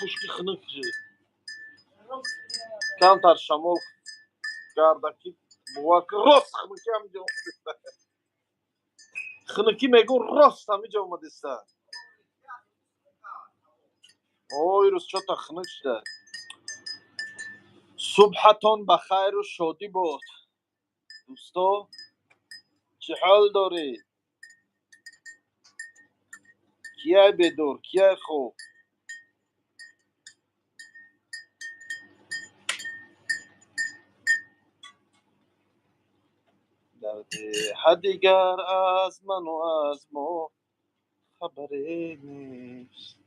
Пӯшки хунук шид. Камтар шамол гарда ки бовар кун, рост хунукӣ ҳамиҷо омадиста. Хунукӣ мегӯ, рост ҳамиҷо омадиста. Ой, рӯз чота хунук шуда. Субҳатон ба хайру шодӣ бод, дӯсто. Чӣ ҳол доред? Кияй бедор, кияй хоб? Дар деҳа дигар аз ману аз мо хабаре нест.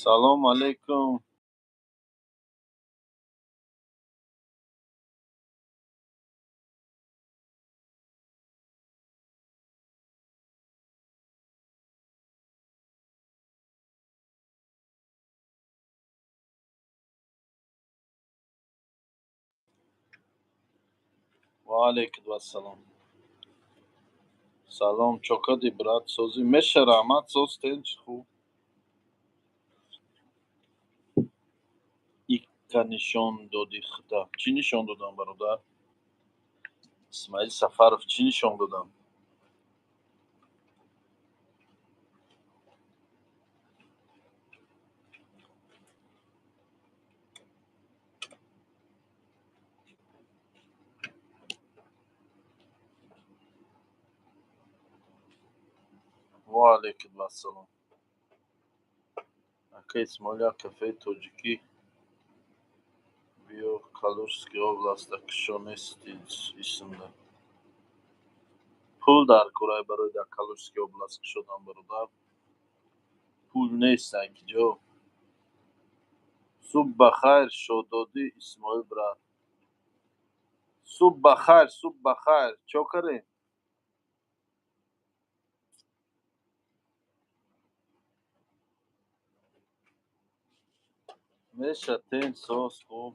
Салом алейкум. Ва алейкум ассалом. Салом, чокади, брат, созӣ? Меша, раҳмат, соз, тенч, хуб. Икка нишон доди худа. Чӣ нишон додам, бародар Исмаил Сафаров? Чӣ нишон додам? Ва алейкум ассалом. Ака Исмоил, як кафеи тоҷикӣ биё, Калужский областда кушо нести исмда. Пул дар курай барои дар Калужский област кушодан, бародар. Пул нест айкиҷо. Субҳ ба хайр, шододӣ, Исмоил брат. Субҳ ба хайр, субҳ ба хайр. Чо карем? Меша, тенч, соз, хуб.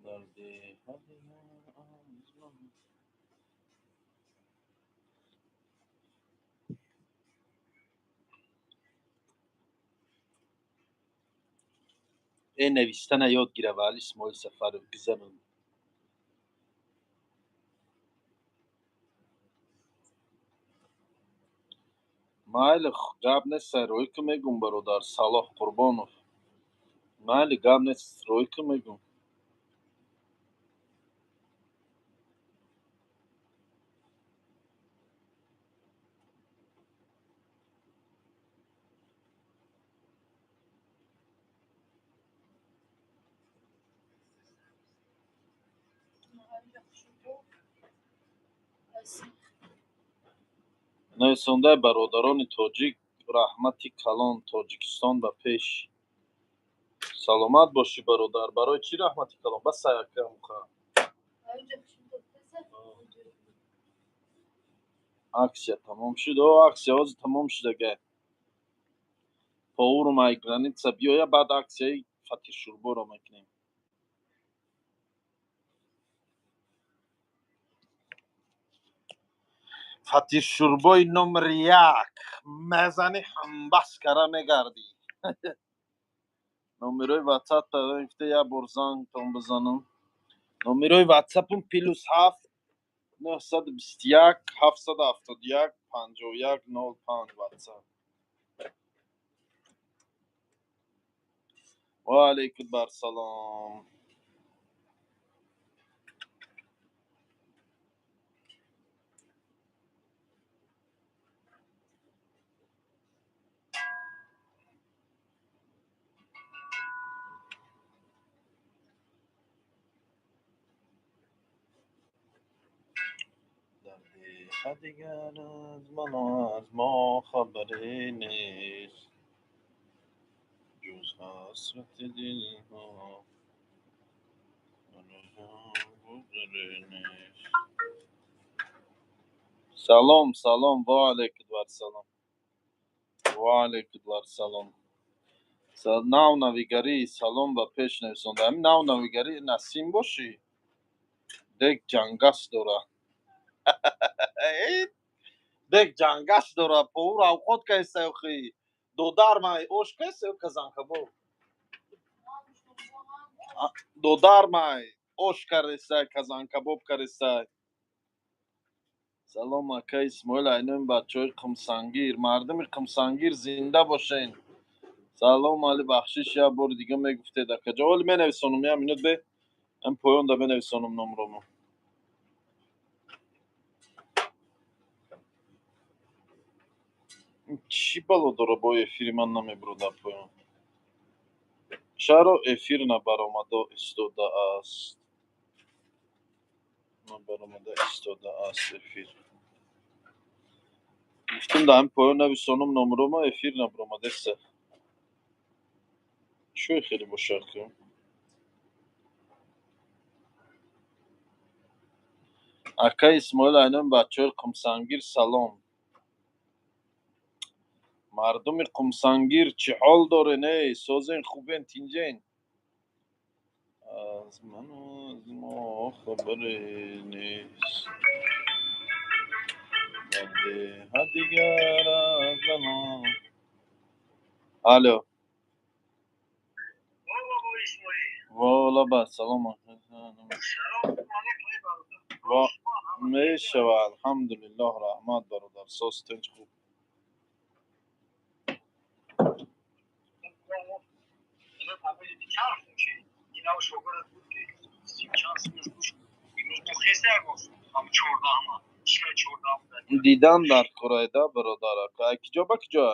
Дар деҳа дигар аз ман. Э, навистана ёд гир аввал, Исмоил Сафаров, гизанам. Майли, гап нест, рӯй ку мегум, бародар Салоҳ Қурбонов. Майли, гап нест, рӯй ку мегум. Нависондаи бародарони тоҷик, раҳмати калон, Тоҷикистон ба пеш. Саломат бошӣ, бародар. Барои чӣ раҳмати калон? Бас ака. Аксия тамом шуд. О, аксия ҳозир тамом шудага. Поурум ай граница биёя, баъд аксияи фатиршурборо мекунем. Фатиршурбои номери як мезанӣ, ҳамбас кара мегардӣ. Номерои ватсап як бор зангтон бизанам. Номерои ватсапам +7 921 771 51 05 ватсап. Ва алейкум барсалом. Деҳа дигар аз ману аз мо хабаре нест, ҷуз ҳасрати дилҳо гузаре нест. Салом, салом, ва алайкум вассалом, ва алайкум вассалом. Нав навигарӣ, салом ба пеш нависонда. Ҳамин нав навигарӣ Насим бошӣ, дек ҷангас дора, дек ҷангас дора. Повур авқот кайса, охи додар май ош кайса, казанкабоб додар май ош каресай, казанкабоб каресай. Салом, ака Исмоил, айнои бачаҳои Қумсангир, мардуми Қумсангир зинда бошен. Салом али, бахшиш, як бори дига мегуфтед, акаҷо? Оли менависонам, як минут бе ам поёнда менависонам номромо. Чӣ бало дора, бо эфири ман намебурода поён? Чаро эфир набаромада истодааст? Набаромада истодааст эфир. Гуфтам, дар ҳамин поён нависонам номрома, эфир набаромадеста. Чӯй хеле бошад ку? Ака Исмоил, айнои бачаҳои Қумсангир салом. Мардуми Қумсангир чӣ ҳол дорен, эй? Созен, хубен, тинҷен? Аз ману аз мо хабаре нест, дар деҳа дигар аз мано. Алло. Вола ба салом. Мешава, алҳамдулиллоҳ, раҳмат, бародар. Соз, тинҷ, хуб. Дидан дар курайда, бародар. Ай киҷо ба киҷо?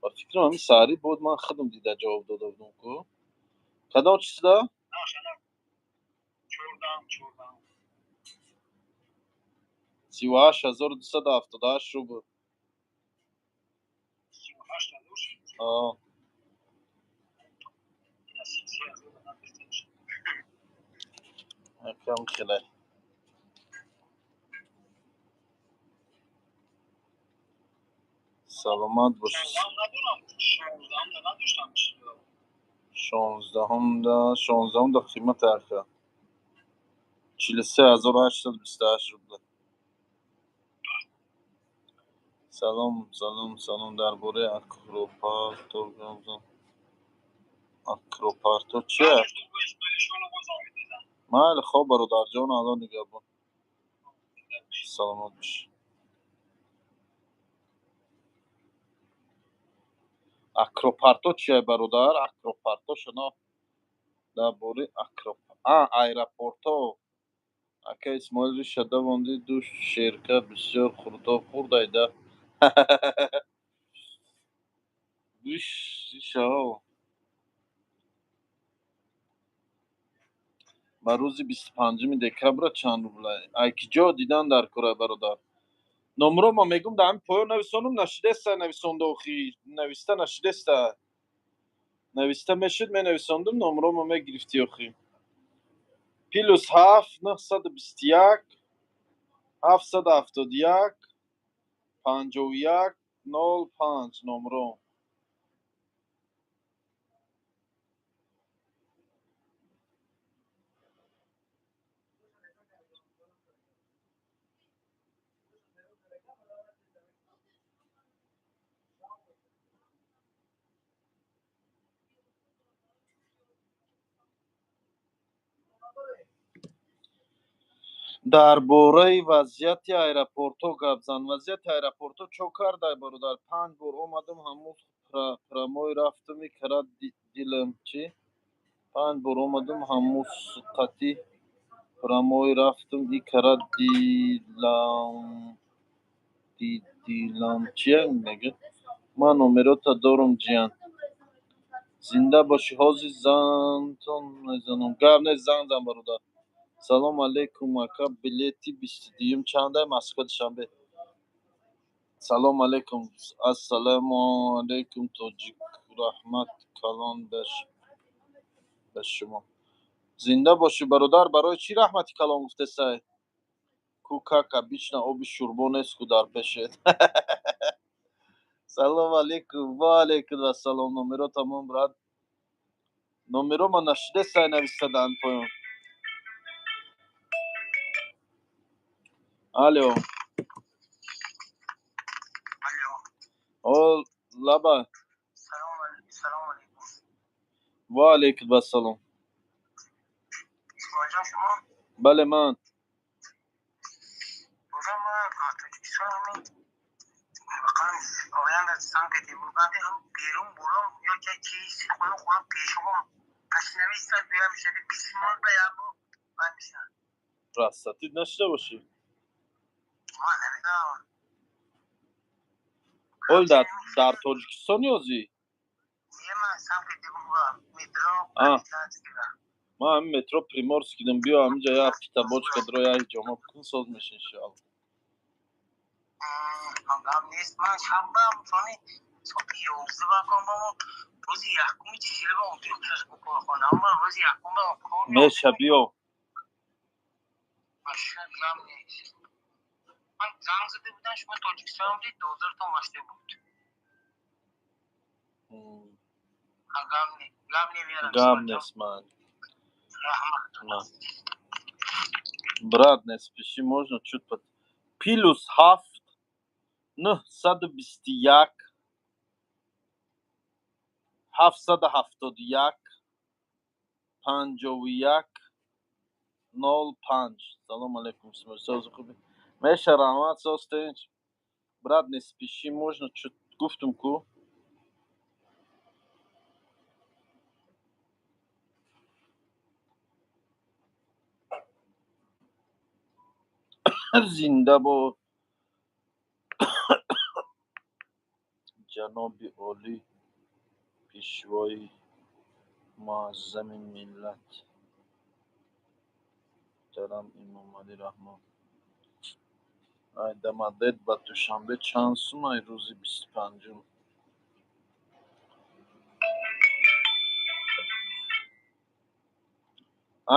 Ба фикрам, ҳамин саҳарӣ буд, ман худам дида ҷавоб дода будам ку. Кадом чизда? 38 278 рубл. А. Кам хеле. Саломат бош. 16-ҳумда, 16-ҳумда қимат, ака, 43 828 рубл. Салом, салом, салом. Дар бораи акропарто гап зан. Акропарто чия? Майли, хоб, бародарҷон, Алло нигаҳбон, саломат бош. Акропарто чия, бародар? Акропарто шуно дар бораи акроп а аэропорто. Ака Исмоил, риша давонди, ду шерка бисёр хурдоб хурдайда. Риш, ришао ба рӯзи 25-уми декабра чанд рубла? Ай киҷо дидан дар кора, бародар? Номро ма мегум, дар ҳамин поён нависонум, нашидеста нависонда. Охи нависта нашидеста, нависта мешуд, менависондум, номро ма мегирифтӣ. Охи, +7 921 771 51 05 номро. Дар бораи вазъияти аэропортҳо гап зан. Вазъияти аэропортҳо чо кардай, бародар? Панҷ бор омадам, ҳамун прямой рафтам, икара дилам чӣ. Панҷ бор омадам, ҳамун қати прямой рафтам, икара дилам дилам чия мега. Ман номерота дорум, ҷиян. Зинда бошӣ, ҳозир зантон мезанам. Гап нест, занг зан, бародар. Салом алейкум, ака, билети 22-юм чанда? Москва, Душанбе. Салом алейкум. Ассалому алейкум, тоҷик, раҳмат калон ба шумо. Зинда бошӣ, бародар. Барои чӣ раҳмати калон гуфтесай? Ку, как обычно, оби шӯрбо нест ку дар пешет. Салом алейкум. Ва алейкум ассалом. Номеро тамом, брат. Номеро ма нашидесай нависадан поён. Алло. Алло. О, лаба. Салом алейкум. Ва алейкум ассалом. Исмоилҷон, шумо? Бале, ман. Бозам ман аз Тоҷикистон, ҳамин воқеан оянда Санкт Петербург ҳам берун бурам ё чизи хӯрам хӯрам, пешобам пашнависта бия мешади 20 минут ба як бор вай мешавад. Простатит нашида бошӣ? Ман намедонам. Ол дар Тоҷикистон ёзӣ? Не, ман Санкт Петербург, метро Капитанскийга. Ман ҳамин метро Приморский дам, биё ҳаминҷа, як питабочка дро, як ҳиҷома бикун, соз меша, иншоалло. Гап нест, ман шабам сони соати 11 ба ком, рӯзи якуми чилба корхонаам, рӯзи якум ба кор. Меша, биё. Гап нест, ман занг зада будам, шумо Тоҷикистон будед, дозортон ваште буд. Гап не, гап немеярам. Гап нест, ман. Раҳмат. Брат, не спеши, можно чуть под +7 921 771 51 05. Салом алейкум, сози хуби? Меша, раҳмат, соз, тинч. Брат, не спеши, можно чуть, гуфтум ку. Зинда бод ҷаноби олӣ, пешвои муаззами миллат муҳтарам Эмомалӣ Раҳмон. Ай, Домодедово ба Душанбе чанд сум ай рӯзи 25-ум?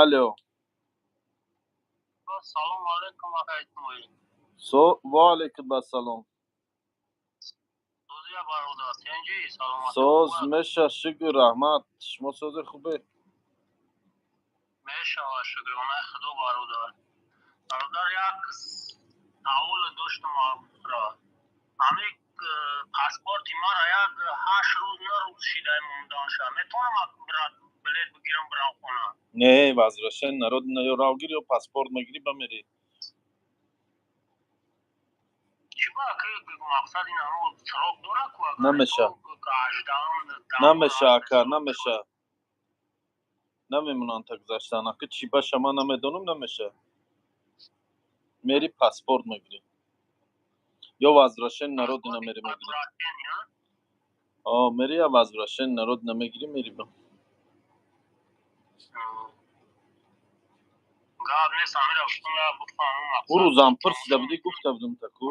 Алло. Салому алейкум, ака Исмоил. Ва алейкум ассалом. Созия, бародар, тинҷӣ, саломатӣ? Соз меша, шукр, раҳмат. Шумо сози, хубе? Мешава, шукронаи Худо, бародар. Бародар, як савол доштум. Ҳамин паспорти мара як 8 рӯз, 9 рӯз шидай монданша, метавонам, брат, билет бигирам, бирам хона? Не, возвращение на родину ё равгир, ё паспорт мегирӣ, ба мерӣ. Чиба, мақсад ин ҳамо срок дора ку? Намеша. Намеша, ака, намеша. Намемонанд та гузаштан, ака. Чӣ баша, ман намедонам, намеша. Мери, паспорт мегирӣ ё возвращение на родину мери, мегирӣ. Мери, я возвращение на родину мегирӣ, мери ба. Гап нест, амира бифаҳмам. Ӯ рӯзам пурсида будӣ, гуфта будум таку.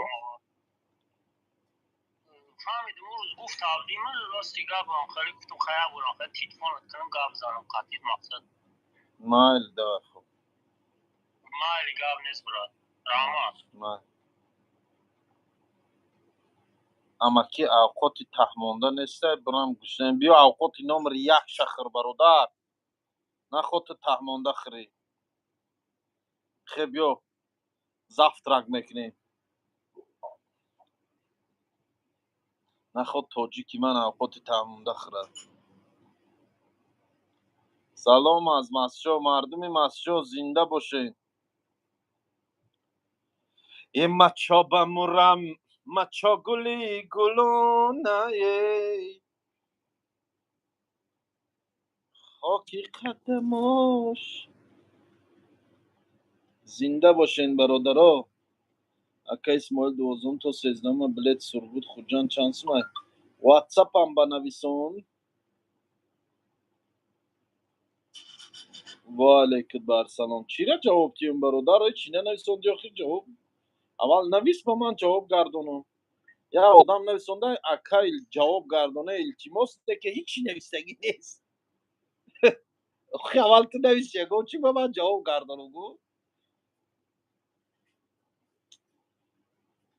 Фаҳмидим, ӯ рӯз гуфта будим, рости гапам хеле гуфтум, хая бурам, хеле телефонат кунам, гап занам қатид, мақсад. Майли, давай, хуб. Майли, гап нест, брат, раҳмат. Майли. Амаки, авқоти таҳмонда нестай, бирам гӯшнаем. Биё, авқоти номер як шахр, бародар. Наход ту таҳмонда хӯрӣ. Хе, биё, завтрак мекунем. Наход тоҷики ман авқоти таҳмонда хӯрад. Салом аз Масҷо, мардуми Масҷо, зинда бошед. Е, мачо бамурам, мачо гули гулунае, хоки қадамош. Зинда бошен, бародаро. Ака Исмоил, 12-ум то 13-ума билет Сургут, Хуҷанд чанд сумай? Ватсапам банависон. Ва алайкум барсалом. Чира ҷавоб диҳам, бародар? Чӣ нанависонди охи ҷавоб? Аввал навис, ба ман ҷавоб гардонам. Я одам нависонда, ака, ҷавоб гардона, илтимос, ки ҳичи нависагӣ нест. Охи, аввал ту навис ягон чи, ба ман ҷавоб гардонам, гу.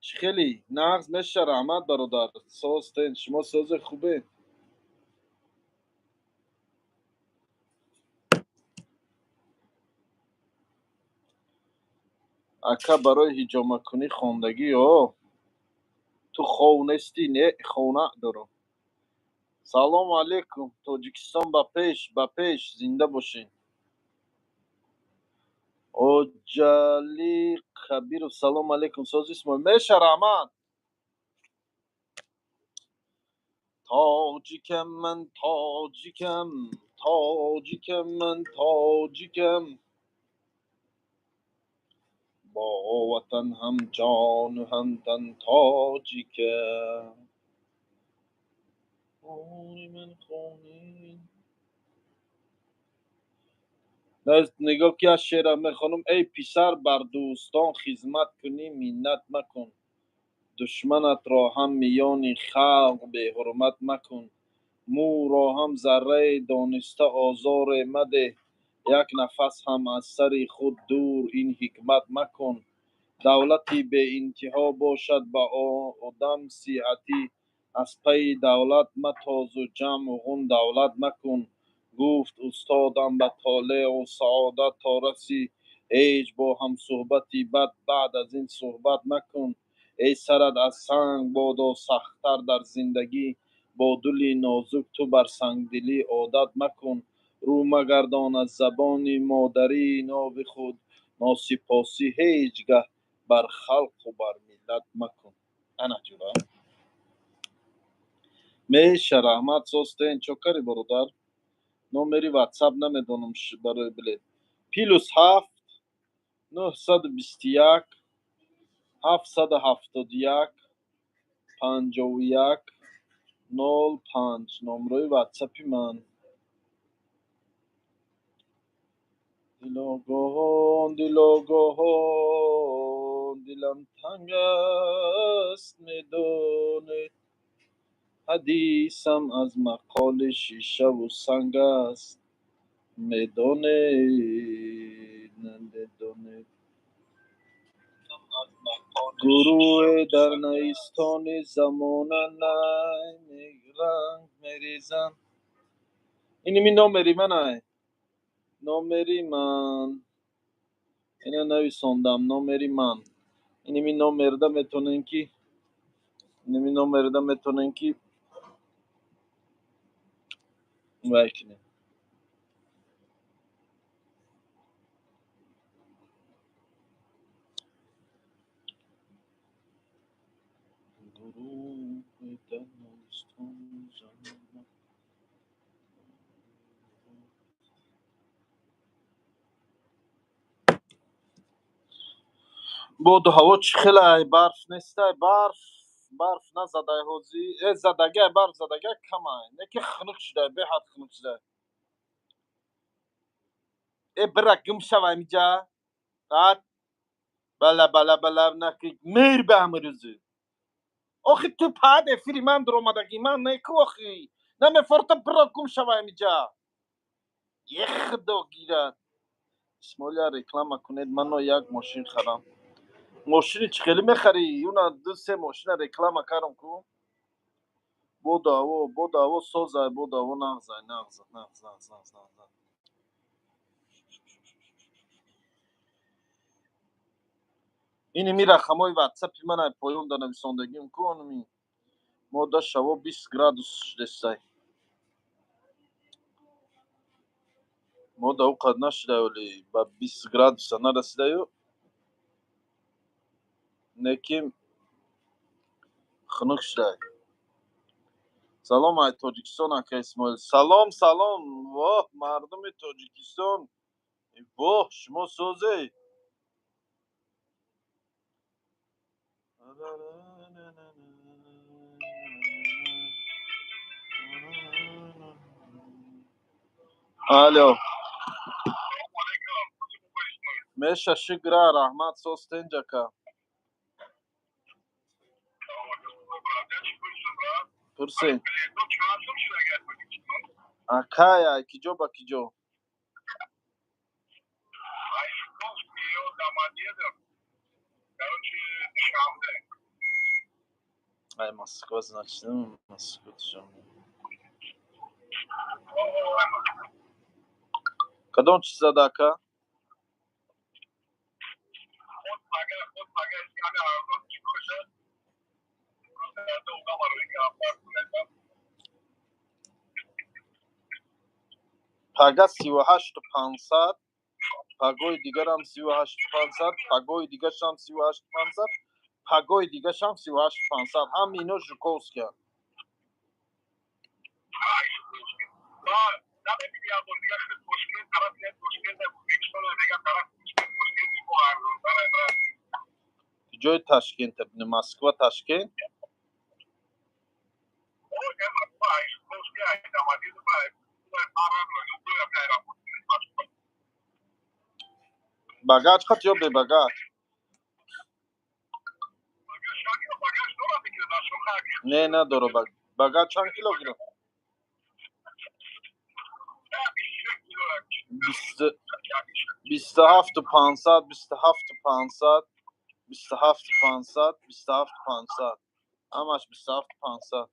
Чӣ хеле нағз меша, раҳмат, бародар. Созтен, шумо созе, хубе? Ака, барои ҳиҷомакунӣ хондагӣ ё ту хов нестӣ? Не, хона дорам. Салому алейкум, Тоҷикистон, ба пеш, ба пеш, зинда бошед. Оҷали Хабиров, салому алейкум, соз, Исмоил, меша, раҳмат. Тоҷикам ман, тоҷикам, тоҷикам ман, тоҷикам, бо ватан ҳам ҷону ҳам тан тоҷикам. Хони ман хонин. Нигоҳ ки аз шеъра мехонам. Эй писар, бар дӯстон хизмат кунӣ, миннат макун, душманатро ҳам миёни халқ беҳурмат макун, мӯро ҳам заррае дониста озоре мадеҳ, як нафас ҳам аз сари худ дур ин ҳикмат макун. Давлати беинтиҳо бошад ба одам сиҳатӣ, аз пайи давлат матозу ҷамъу ғун давлат макун. Гуфт устодам: ба толеъу саодат то расӣ, ҳеҷ бо ҳамсуҳбати бад баъд аз ин суҳбат макун. Эй сарат аз санг бодо сахттар дар зиндагӣ, бо дили нозук ту бар сангдилӣ одат макун. Рӯ магардон аз забони модарии ноби худ, носипосӣ ҳеҷ гаҳ бар халқу бар миллат макун. Ана ҷура меша, раҳмат, созтен, чокари, бародар. Номери ватсап намедонам барои билет: +7 921 771 51 05, номрои ватсапи ман. Дилогоҳон, дилогоҳон, дилам танг аст, медонед, ҳадисам аз мақоли шишаву санг аст, медонед, намедонед. Гурӯҳе дар найистони замона най ранг мерезанд. Иними номери манай, номери ман ина нависондам, номери ман иними номерда метавонем ки, иними номерда метавонем ки вай кунем. Гурӯҳе дар найистони замона. Боду ҳаво чӣ хелай? Барф нестай? Барф назадай ҳозир. Э, задагай, барф задагай, камай, не ки хунук шудай, беҳад хунук шудай. Э, бира, гум шавай миҷа. Бала бала бала наки мер ба ҳамрӯзӣ. Охи, ту пад эфири ман дуромадагӣ, ман неку, охи намефорта, бира, гум шавай миҷа. Е, худо гирад. Исмоила, реклама кунед, мано як мошин харам. Мошини чӣ хеле мехарӣ? Юна ду се мошина реклама кардам ку. Боду ҳаво, боду ҳаво созай, боду ҳаво нағзай, нағз, нағз, нағз, нағз, нағз. Иними рақамҳои ватсапи ман ай поён да нависондагим ку. Онми мода шаво 20 градус шудесай, мода ӯ қад нашудай, оли ба 20 градуса нарасидаю, лекин хунук шудай. Салом ай Тоҷикистон, ака Исмоил. Салом, салом. Воҳ, мардуми Тоҷикистон, воҳ, шумо созе. Алло. Меша, шукра, раҳмат, соз, тенҷака. Пурсен. Акай, ай киҷо ба киҷо? Ай Москва, значит, Москва. Кадом чиза да, ака? Пага 38 500, пагои дигарам 38 500, пагои дигашам 38 500, пагои дигашам 38 500. Ҳами ино Жуковския. Ҷои Ташкента, Москва, Ташкент. Багаж хат ё бебагаж? Не, надоро. Багаж чанд килограмм? 27 500, 27 500, 27 500, 27 500, ҳамаш 27 500.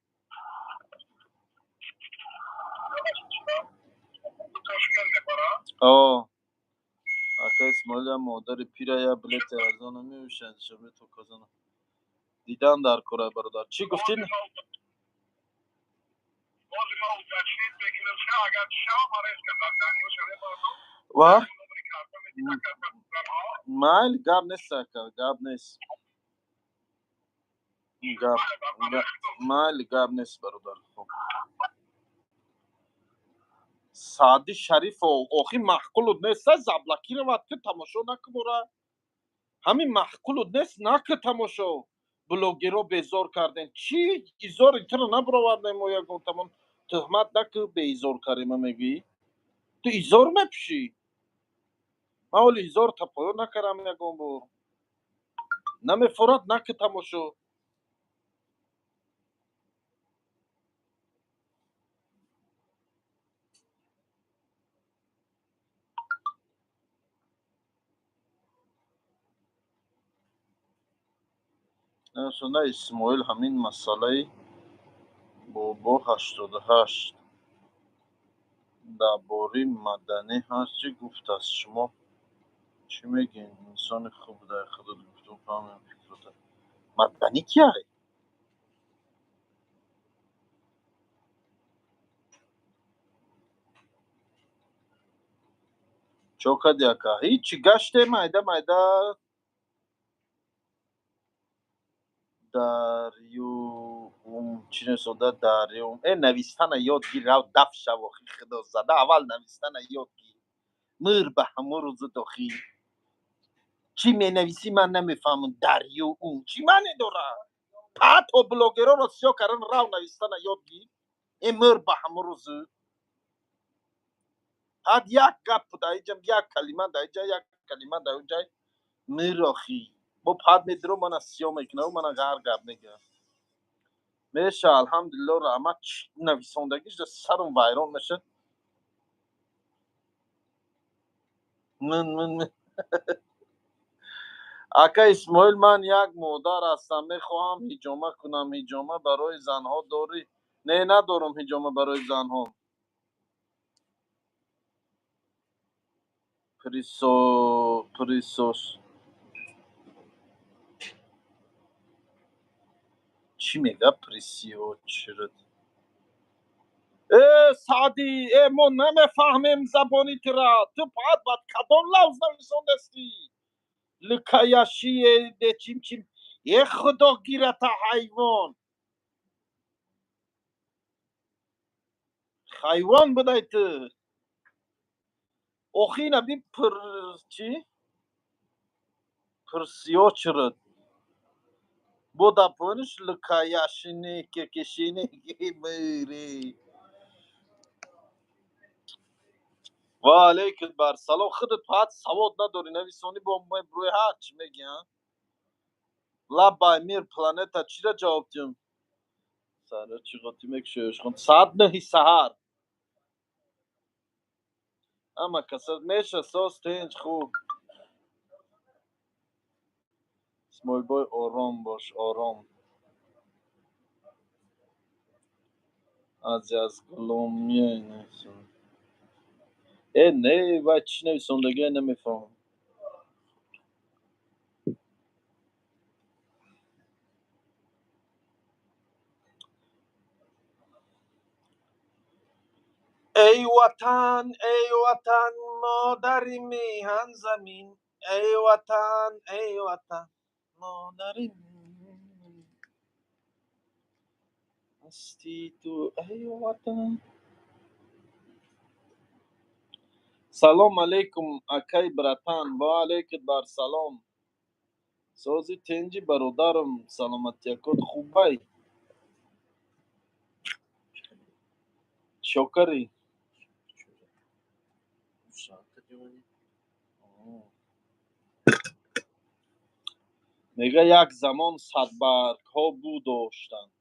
О, ака Исмоил, я модари пира, я билети арзона меушад шабе то Казана. Дидан дар кора, бародар. Чӣ гуфтӣ? Ва майли, гап нест, ака, гап нест, гап майли, гап нест, бародар. Хоб, Саъди Шарифов, охи маъқулут неста, заблокировать ки, тамошо накунора. Ҳамин маъқулут нест, наки тамошо. Блогеро безор кардем. Чӣ изори туро набаровардем мо? Ягон тамон тӯҳмат наки, беизор карема мегӯӣ. Ту изор мепӯшӣ. Ман ҳоли изор та поён накардам ягон бор. Намефорад, наки тамошо. На, Исмоил, ҳамин масъалаи Бобо 88 дар бораи Маданӣ ҳаст, чӣ гуфтааст? Шумо чӣ мегӯед? Инсони хуб будай, худат гуфтум, фаҳмем фикрота. Маданӣ кияй? Чо кади, ака? Ҳичи, гаштем майда майда. Дарюм чӣ несода, дарюм. Э, навистана ёд гир, рав даф шав, охи худозада. Аввал навистана ёд гир. Мир ба ҳамон рӯзу дохил. Чӣ менависӣ, ман намефаҳмам. Дарюм чӣ маъне дорад? Ҳатто блогерҳоро сиёҳ кардан, рав навистана ёд гир. Э, мир ба ҳамон рӯзу. Ҳад як гап дар иҷа, як калима дар иҷа, як калима дар онҷа. Мир, охи. Бо пад медиро, мана сиёҳ мекунад, мана ғар гап мегӯяд. Меша, алҳамдулилло, раҳмат. Нависондагиш да сарум вайрон мешад. Мин мин мин. Ака Исмоил, ман як модар ҳастам, мехоҳам ҳиҷома кунам. Ҳиҷома барои занҳо дорӣ? Не, надорам ҳиҷома барои занҳо. Присо присос чӣ мега? Присиочрд. Э, Саъдӣ, э, мо намефаҳмем забони тура. Ту баъд бад кадом лавз нависондастӣ? Лукаяши чим чим. Е, худо гирата, ҳайвон, ҳайвон будай ту. Охи, ина би, пр чӣ, прсиочрд бо дар поёниш лукаяшини кекишини мири. Ва алейкум бар салом. Худат фақат савод надорӣ, нависонӣ бо рӯи ҳар чӣ мегӣ, а? Лаббай мир планета чира ҷавоб диҳам? Сара чӣ қотӣ мекушояш хон. Соат 9 саҳар. Ама каса меша соз тинч хуб. Исмоилбой ором бош, ором. Аз гуломия нависон. Э не, вай чӣ нависондагия намефаҳмам. Эй ватан, эй ватан, модари меҳан замин. Эй ватан, эй ватан, модари ҳастӣ ту, эй ватан. Салом алейкум, акай братан. Ва алейкум бар салом. Сози тинҷи бародарам, саломатиякот хубай? Чокарӣ? Мега як замон садбаргҳо бӯ доштанд,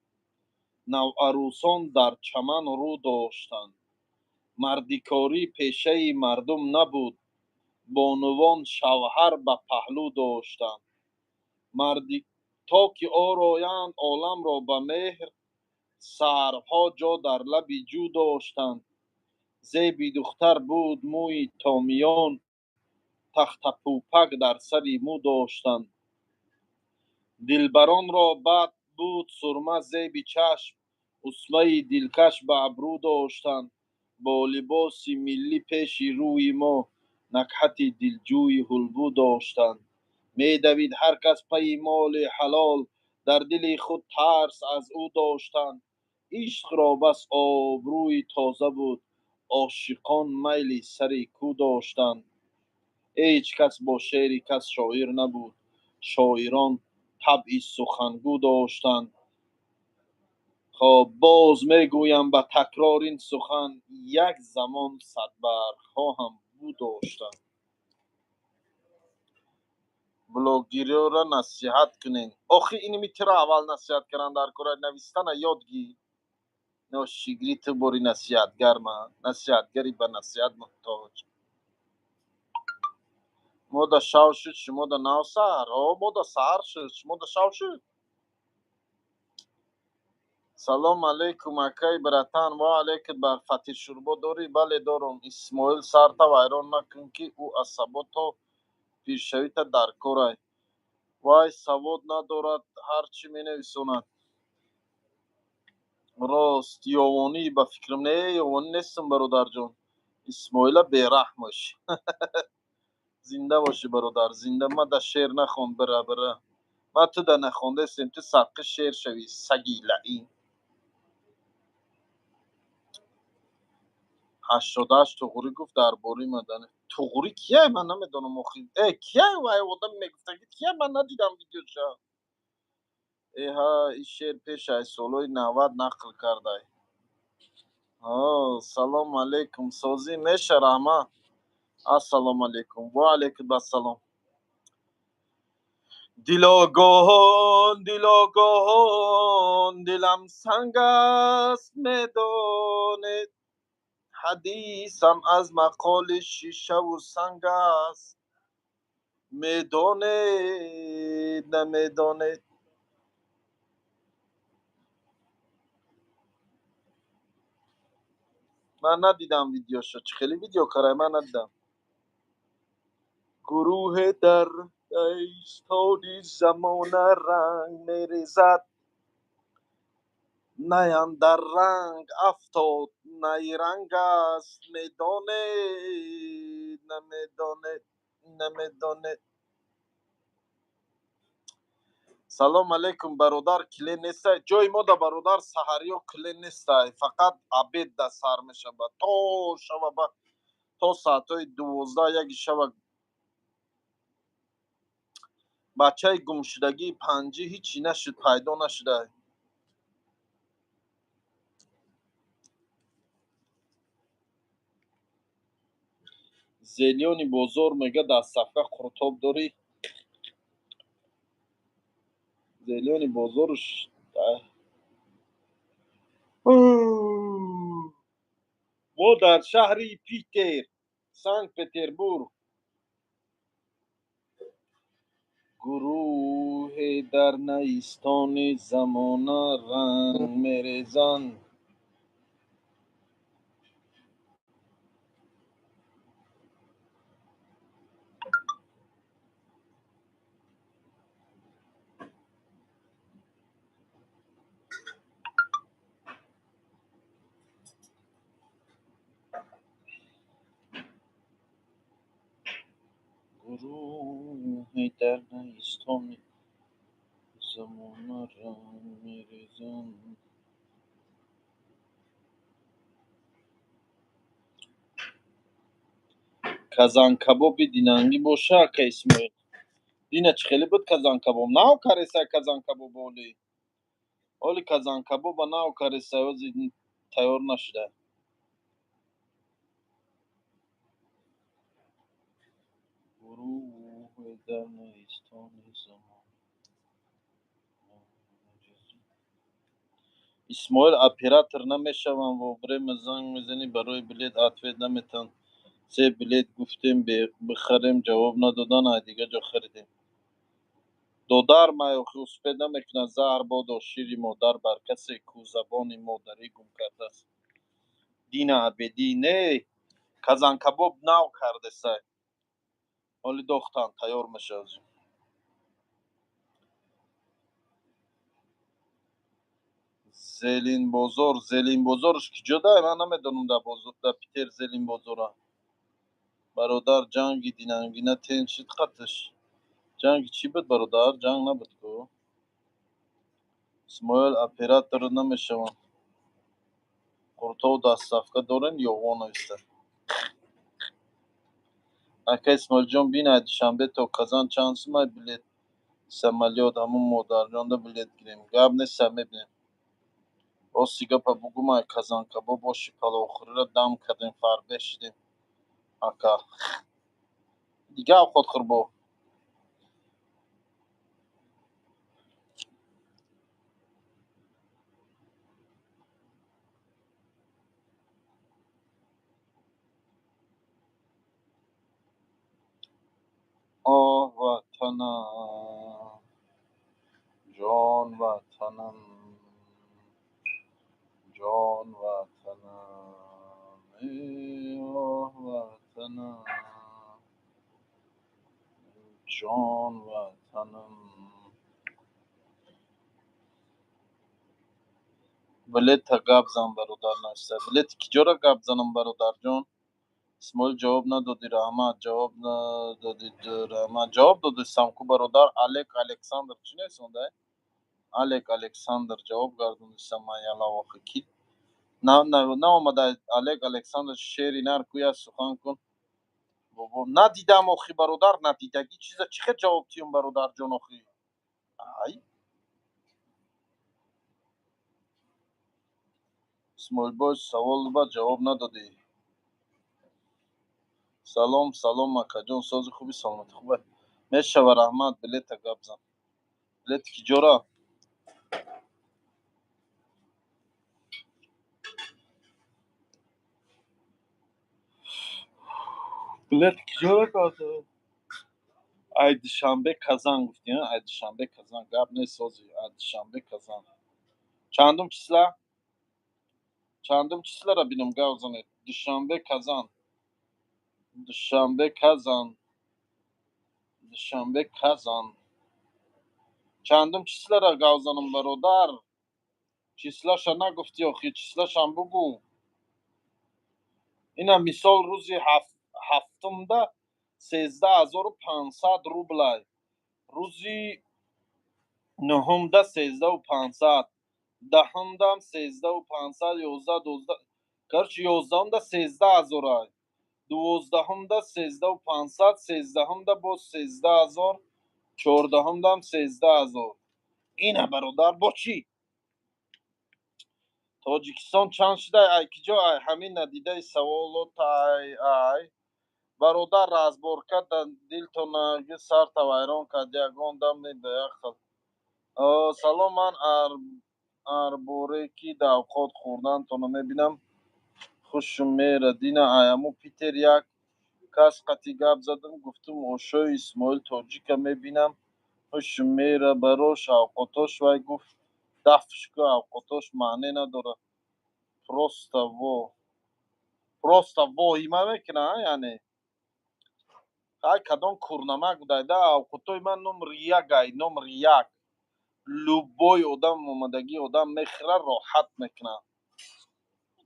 навъарӯсон дар чаман рӯ доштанд. Мардикорӣ пешаи мардум набуд, бонувон шавҳар ба паҳлӯ доштанд. То ки ороянд оламро ба меҳр, сарвҳо ҷо дар лаби ҷӯ доштанд. Зеби духтар буд мӯи томиён, тахтапӯпак дар сари мӯ доштанд. Дилбаронро бад буд сурма зеби чашм, усмаи дилкаш ба абрӯ доштанд. Бо либоси миллӣ пеши рӯи мо накҳати дилҷӯи ҳулбу доштанд. Медавид ҳар кас пайи моли ҳалол, дар дили худ тарс аз ӯ доштанд. Ишқро бас обрӯи тоза буд, ошиқон майли сари кӯ доштанд. Ҳеҷ кас бо шеъри кас шоир набуд, шоирон табъи сухангӯ доштанд. Хоб, боз мегӯям ба такрор ин сухан, як замон садбаргҳо ҳам бӯ доштанд. Блогерёро насиҳат кунед. Охи иними тира аввал насиҳат кардан дар кора, навистана ёд гир. Ношигирӣ ту бори насиҳатгар ман, насиҳатгари ба насиҳат муҳтоҷ. Мода шав шуд, шумода нав саҳар. О, мода саҳар шуд, шумода шав шуд. Салом алейкум, акай братан. Ва алейкум бар фатир шӯрбо дорӣ? Бале дорум. Исмоил сарта вайрон накун, ки ӯ асабото пиршавита дар корай. Вай савод надорад, ҳар чӣ менависонад. Рост, ёвонӣ ба фикрам. Не, ёвонӣ нестам, бародарҷон. Исмоила бераҳм бош. Зинда бошӣ, бародар, зинда. Ма да шеър нахон, бира бира. Ма ту да нахондаистем, ту садқи шеър шавӣ, саги лаин. 88 туғрӣ гуфт дар бораи мадани. Туғрӣ кияй? Ман намедонам охи. Э, кияй вай одам мегуфтаги кияй? Ман надидам видеоша. Эҳа, ин шеър пеш аз солҳои 90 нақл кардай. Салом алейкум. Созӣ меша, раҳмат. Ассалому алейкум. Ва алейкум ассалом. Дилогоҳон, дилогоҳон, дилам санг аст, медонед. Ҳадисам аз мақоли шишаву санг аст. Медонед, намедонед. Ман надидам видеошо. Чӣ хеле видео карай, ман надидам. Гурӯҳе дар истоди замона ранг мерезад, най андар ранг афтод, найранг аст, медонед, намедонед, намедонед. Салом алейкум, бародар, клен нестай? Ҷои мо да, бародар, саҳариё клен нестай, фақат обед да сар мешавад то шава, то соатҳои 12 яки шава. Бачаи гумшудагии панҷӣ ҳичи нашуд, пайдо нашуда. Зелёный бозор мега доставка қуртоб дорӣ. Зелёный бозорш мо дар шаҳри Питер, Санкт Петербург. Гурӯҳе дар наистони замона ранг мерезанд. Гурӯҳе дар наистони замона ранг мерезанд. Казанкабоби динангӣ боша, ака Исмоил. Дина чӣ хеле буд казанкабоб? Нав каресай казанкабоб оли. Оли казанкабоба нав каресай, ози тайёр нашуда. Гурӯҳе дар наистони замона. Исмоил, оператор намешавам, вовремя занг мезанӣ, барои билет ответ наметаҳанд. Се билет гуфтем бихарем, ҷавоб надодан, ай дигар ҷо харидем. Додар майохи успеть намекунад. Заҳр бодо шири модар бар касе, ку забони модарӣ гум кардааст. Дина абедӣ не, казанкабоб нав кардесай. Ҳоли дохтан тайёр мешавад. Зелинбозор, Зелинбозорш киҷо дай? Ман намедонам дар бозор, дар Питер Зелинбозора. Бародар, ҷанги динангина тен шид қатш. Ҷанги чӣ буд, бародар? Ҷанг набуд ку. Исмоил, оператор намешаванд. Қуртов доставка дорен ё нависта. Ака Исмоилҷон, бинай Душанбе то Казан чанд сумай билет самолёт, ҳамун модарҷонда билет гирем. Гап нест, мебинем. Рости гапа бугум, ай казанкабоб оши паловхӯриро дам кардем, фарбеҳ шидем. Ака. Дига авқот хӯр бо. Оҳ, ватанам, ҷон ватанам, ҷон ватанам, эй оҳ ватанам, ҷон ватанам. Билета гап зан, бародар, нависта. Билети киҷора гап занам, бародарҷон? Исмоил, ҷавоб надодӣ, раҳмат, ҷавоб надодӣ, раҳмат. Ҷавоб додистам ку, бародар. Алек Александр чӣ нависонда? Алек Александр ҷавоб гардонистам ман ялавохи ки наомада. Алек Александр шери нар ку, я сухан кун. Бобо, надидам охи, бародар, надидагӣ чиза чӣ хел ҷавоб тиём, бародарҷон, охи? Ай. Исмоилбой, савол ба ҷавоб надодӣ. Салом, салом, акаҷон, сози хуби, саломатӣ хуба. Мешава, раҳмат, билета гап зан. Билети киҷора? Билети киҷора гап зан? Ай Душанбе Казан гуфтӣ, ай Душанбе Казан гап нест сози, ай Душанбе Казан. Чандум числа? Чандум числара бинам гап занед? Душанбе Казан. Душанбе Казан. Душанбе Казан. Чандум числара гап занам, бародар? Числаша нагуфтӣ охи, числашам бугӯ. Ина мисол рӯзи ҳафтумда 13 500 рублай. Рӯзи нуҳумда 13 500. Даҳумдам 13 500, 11, 12. Короче, 11-умда 13 000-ай. 12-умда 13 500, 13-умда боз 13 000, 14-умдам 13 000. Ина, бародар, бо чӣ? Тоҷикистон чанд шуда? Ай киҷо? Ай ҳамин надидаи саволот, ай ай. Бародар, разборка да дилтонаги сарта вайрон кард, ягон дам неда як хел. Салом, ман арборе ки давқот хӯрдантона мебинам, хушум мера. Дина аяму Питер як кас қати гап задам, гуфтум ошои Исмоил тоҷика мебинам, хушум мера барош авқотош. Вай гуфт дафшку, авқотош маъне надорад, просто во просто воҳима мекуна. Яъне ай кадом курнамак будайда, авқотои ман номер як, ай номер як. Любой одам омадагӣ одам мехӯра, роҳат мекунад.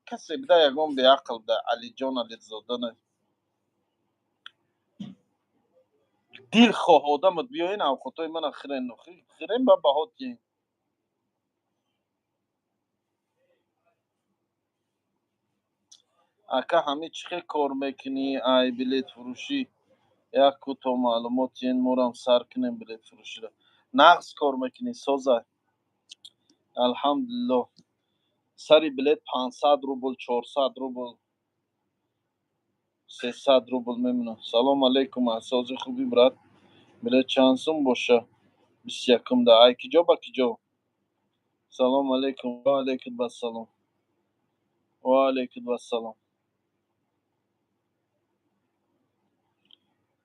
Касе буда, ягон беақл буда. Алиҷон Ализода, дилхоҳ одамат биёин, авқотои мана хӯрен, хӯрен, ба баҳо тиен. Ака, ҳами чӣ хел кор мекунӣ? Ай билетфурӯшӣ як кӯтоҳ маълумот тиен, морам сар кунем билетфурӯширо. Нағз кор мекунӣ, созай, алҳамдулиллоҳ. Сари билет 500 рубл, 400 рубл, 300 рубл мемонад. Салом алейкум, сози, хуби, брат? Билет чанд сум боша 21-да? Ай киҷо ба киҷо? Салом алейкум. Ва алейкум ассалом, ва алейкум ассалом.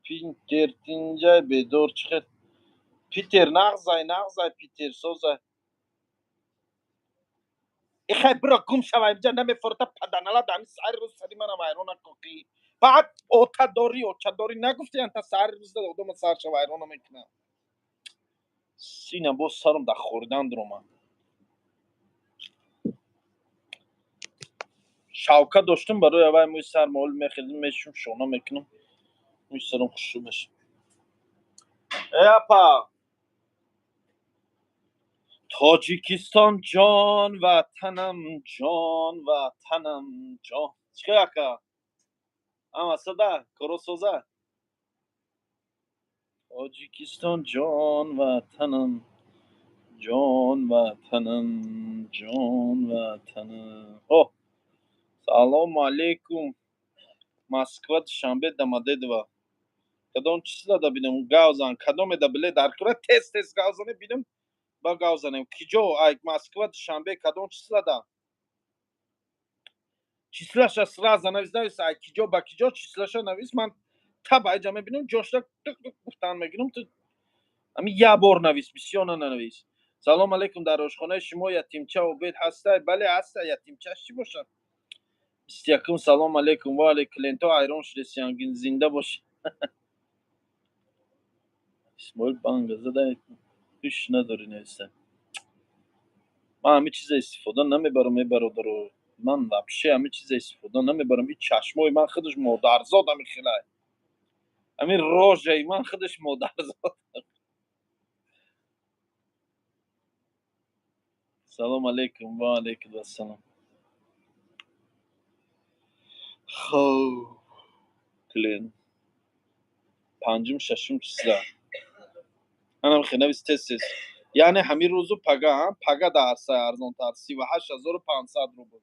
Питер тинҷай, бедор, чӣ хел? Питер нағзай, нағзай, Питер созай. Ихай, биро, гум шава инҷа, намефорта паданала. Дами сари рӯз сари мана вайрона коқӣ. Баъд ота дорӣ, оча дорӣ, нагуфти анта сари рӯз одама сарша вайрона мекунам. Сина боз сарам дар хоридан дуромад. Шавка доштум, барои аввай мӯи сар моҳол мехезим, мешум, шона мекунам, мӯи сарам хушрӯ мешавад. Э апа, Тоҷикистон ҷон, ватанам ҷон, ватанам ҷон. Чӣ ака, ама сада коро соза. Тоҷикистон ҷон, ватанам ҷон, ватанам ҷон, ватанам. О, салому алейкум. Москва, Душанбе, Домодедово, кадом числада бинем? Гавзан, кадомеда билет дар кора, тез тез гавзане, бинем, ба гав занем. Киҷо? Ай Москва, Душанбе, кадом числада? Числаша сразу навис, навис, ай киҷо ба киҷо, числаша навис. Ман таба айҷа мебинам, ҷошта гуфтан мегирам. Ту ами як бор навис, бисёр нанавис. Салом алейкум, дар ошхонаи шумо ятимча обед ҳастай? Бале, ҳаста. Ятимчаш чӣ бошад? 21-ум. Салом алейкум. Ва алейкум. Клиентҳо ҳайрон шудесиян, зинда бошӣ. Исмоил банга зада, ҳуш надорӣ, нависта. Ман ҳамин чиза истифода намебарам, е бародаро. Ман вообще ҳамин чиза истифода намебарам. И чашмои ман худаш модарзод ҳамин хелай, ҳамин рожаи ман худаш модарзод. Салом алейкум. Ва алейкум ассалом. Хоб, клиент 5-ум, 6-ум числа анам хе навис, тез тез. Яъне ҳамин рӯзу пага, пага да ҳастай арзонтар, 38 500 рубл.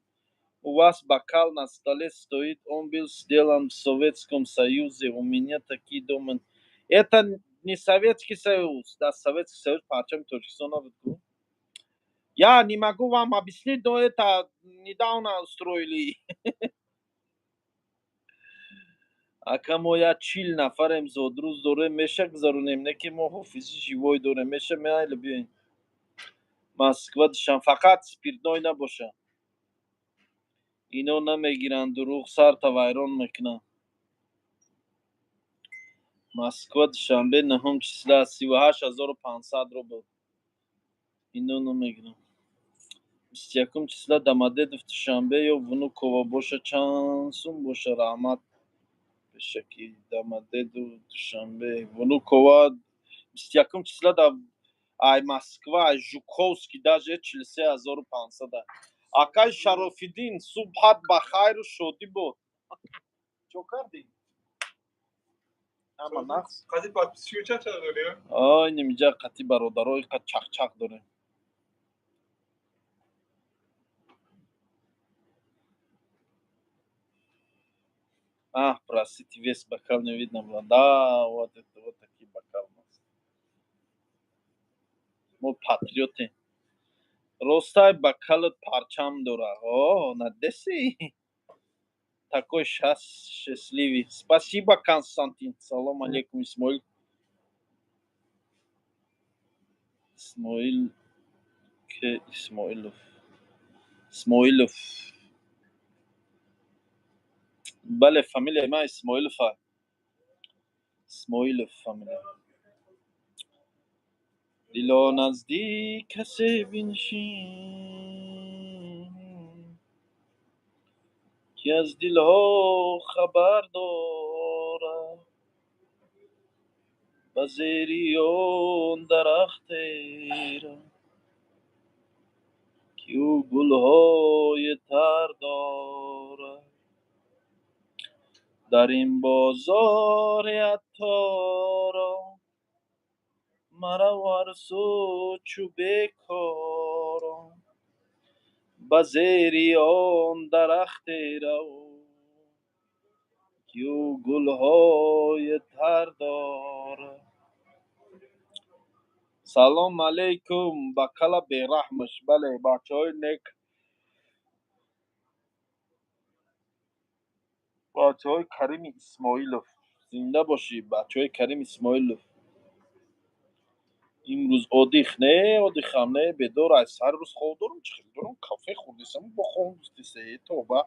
У вас бокал на столе стоит, он был сделан в Советском Союзе, у меня такие дома. Это не Советский Союз. Да, Советский Союз парчами Тоҷикистон набуд. Я не могу вам объяснить, но это недавно устроили. Ака, мо як 40 нафарем, зодрӯз дорем, меша гузаронем? Не ки мо ҳофизи живой дорем, меша, майли, биёем. Москва, Душан, фақат спиртной набоша. Ино намегиранд, дурӯғ сарта вайрон мекунанд. Москва, Душанбе, 9-ум числа, 38 500 рубл. Ино намегирам. 21-ум числа Домодедово, Душанбе ё Внуково боша, чанд сум боша, раҳмат пешакӣ. Домодедово, Душанбе, Внуково, 21-ум числа да ай Москва, ай Жуковский даже 43 500. Акай Шарофиддин, субҳат ба хайру шодӣ бод. Чо кардӣ, ама нақс? Қати подписчико чақчақ дорем? Ой, нимиҷа қати бародаро иқа чақчақ дорем. А, простите, весь бокал не видно было. Да, вот это вот такие бокал у нас. Мо патриоты. Ростай бокалат парчам дора. О, надеси. Такой счастливый. Спасибо, Константин. Салом алейкум, Исмоил. Исмоил К. Исмоилов. Исмоилов. Бале, фамилияи ман Исмоилова. Исмоилов фамилия. Дило наздик касе биншин, ки аз дилҳо хабар дорад, ба зери он дарахтеро, ки ӯ гулҳои тар дорад. Дар ин бозори аттора марав ҳар сӯ чу бекорон, ба зери он дарахте рав, ки ӯ гулҳои тар дорад. Салом алейкум, бакала бераҳмаш. Бале, бачаҳои нек, бачаҳои Карими Исмоилов, зинда бошӣ, бачаҳои Карим Исмоилов. Имрӯз одих не, одихам не, бедор аз ҳар рӯз хоб дорам, чӣ хел дорам, кафе хӯрдисам, бо хоб гуфтисе, тоба.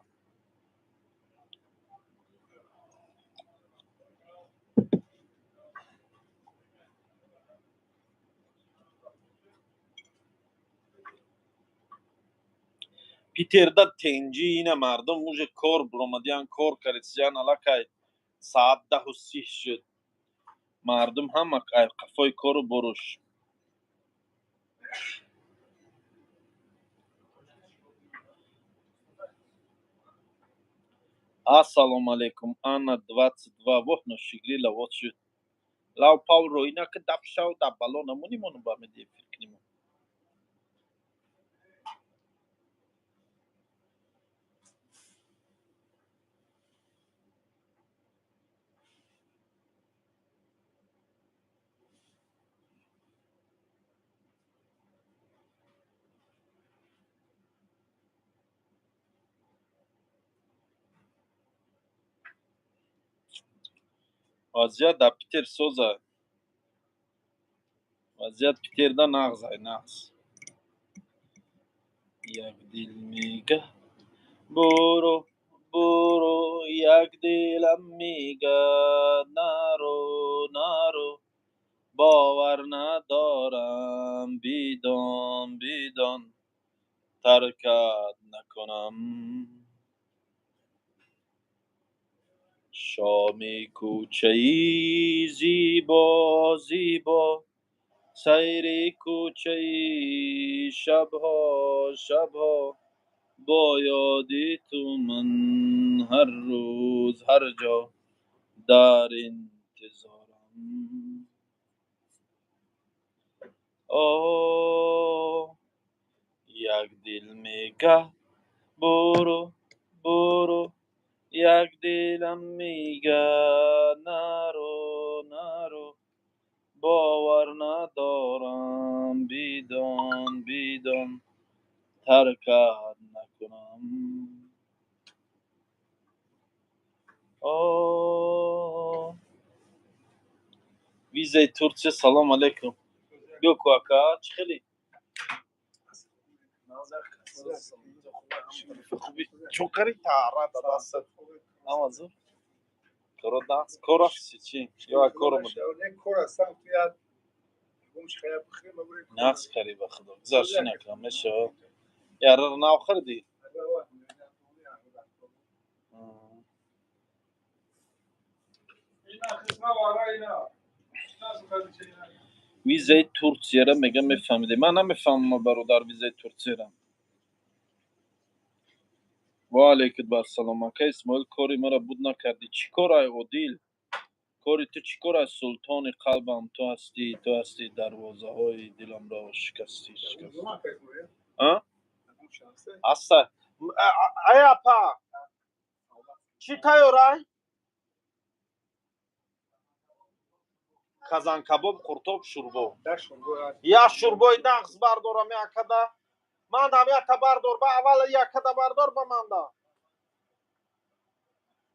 Питерда тенҷи ина мардум уже кор буромадиян, кор карисиян, аллакай саат 10:30 шуд. Мардум ҳама қафои кору боруш. Ассалому алейкум, Анна 22, воҳ ношигрила вот шуд. Лав пав роина ки дафшав да бало намоним ону ба меди эфир кунем. Вазъият дар Питер соза. Вазъият Питерда нағзай, нағз. Як дил мега буро, буро, як дилам мега наро, наро, бовар надорам, бидон, бидон, таркат накунам. Шоми кӯчаи зибо, зибо, сайри кӯчаи шабҳо, шабҳо, бо ёди ту ман ҳар рӯз ҳар ҷо дар интизорам. О, як дил мега буро, буро, як дилам мега наро, наро, бовар надорам, бидон, бидон, таркат накунам. О, визаи Турсия, салом алейкум. Биё ку ака, чӣ хели? Чо кари таара да дастат? Намазур? Коро даст, кор рафти чӣ? Ё кор омада? Нағз кари ба худо. Гузар чӣ накунам, мешавад. Яра нав харидӣ? Визаи Турсияра мега мефаҳмиде. Ман намефаҳмам, бародар, визаи Турсияра. Ва алейкум ассалом. Ака Исмоил, кори маро буд накардӣ. Чӣ кор ай, Одил? Кори ту чӣ кор ай? Султони қалбам ту ҳастӣ, ту ҳастӣ, дарвозаҳои диламро шикастӣ, шикастӣ. А? Аста. Ай апа. Чӣ тайёр ай? Казанкабоб, қуртоб, шӯрбо. Як шӯрбои нағз бардорам, якада мандам, якта бардор, ба аввал якада бардор ба манда.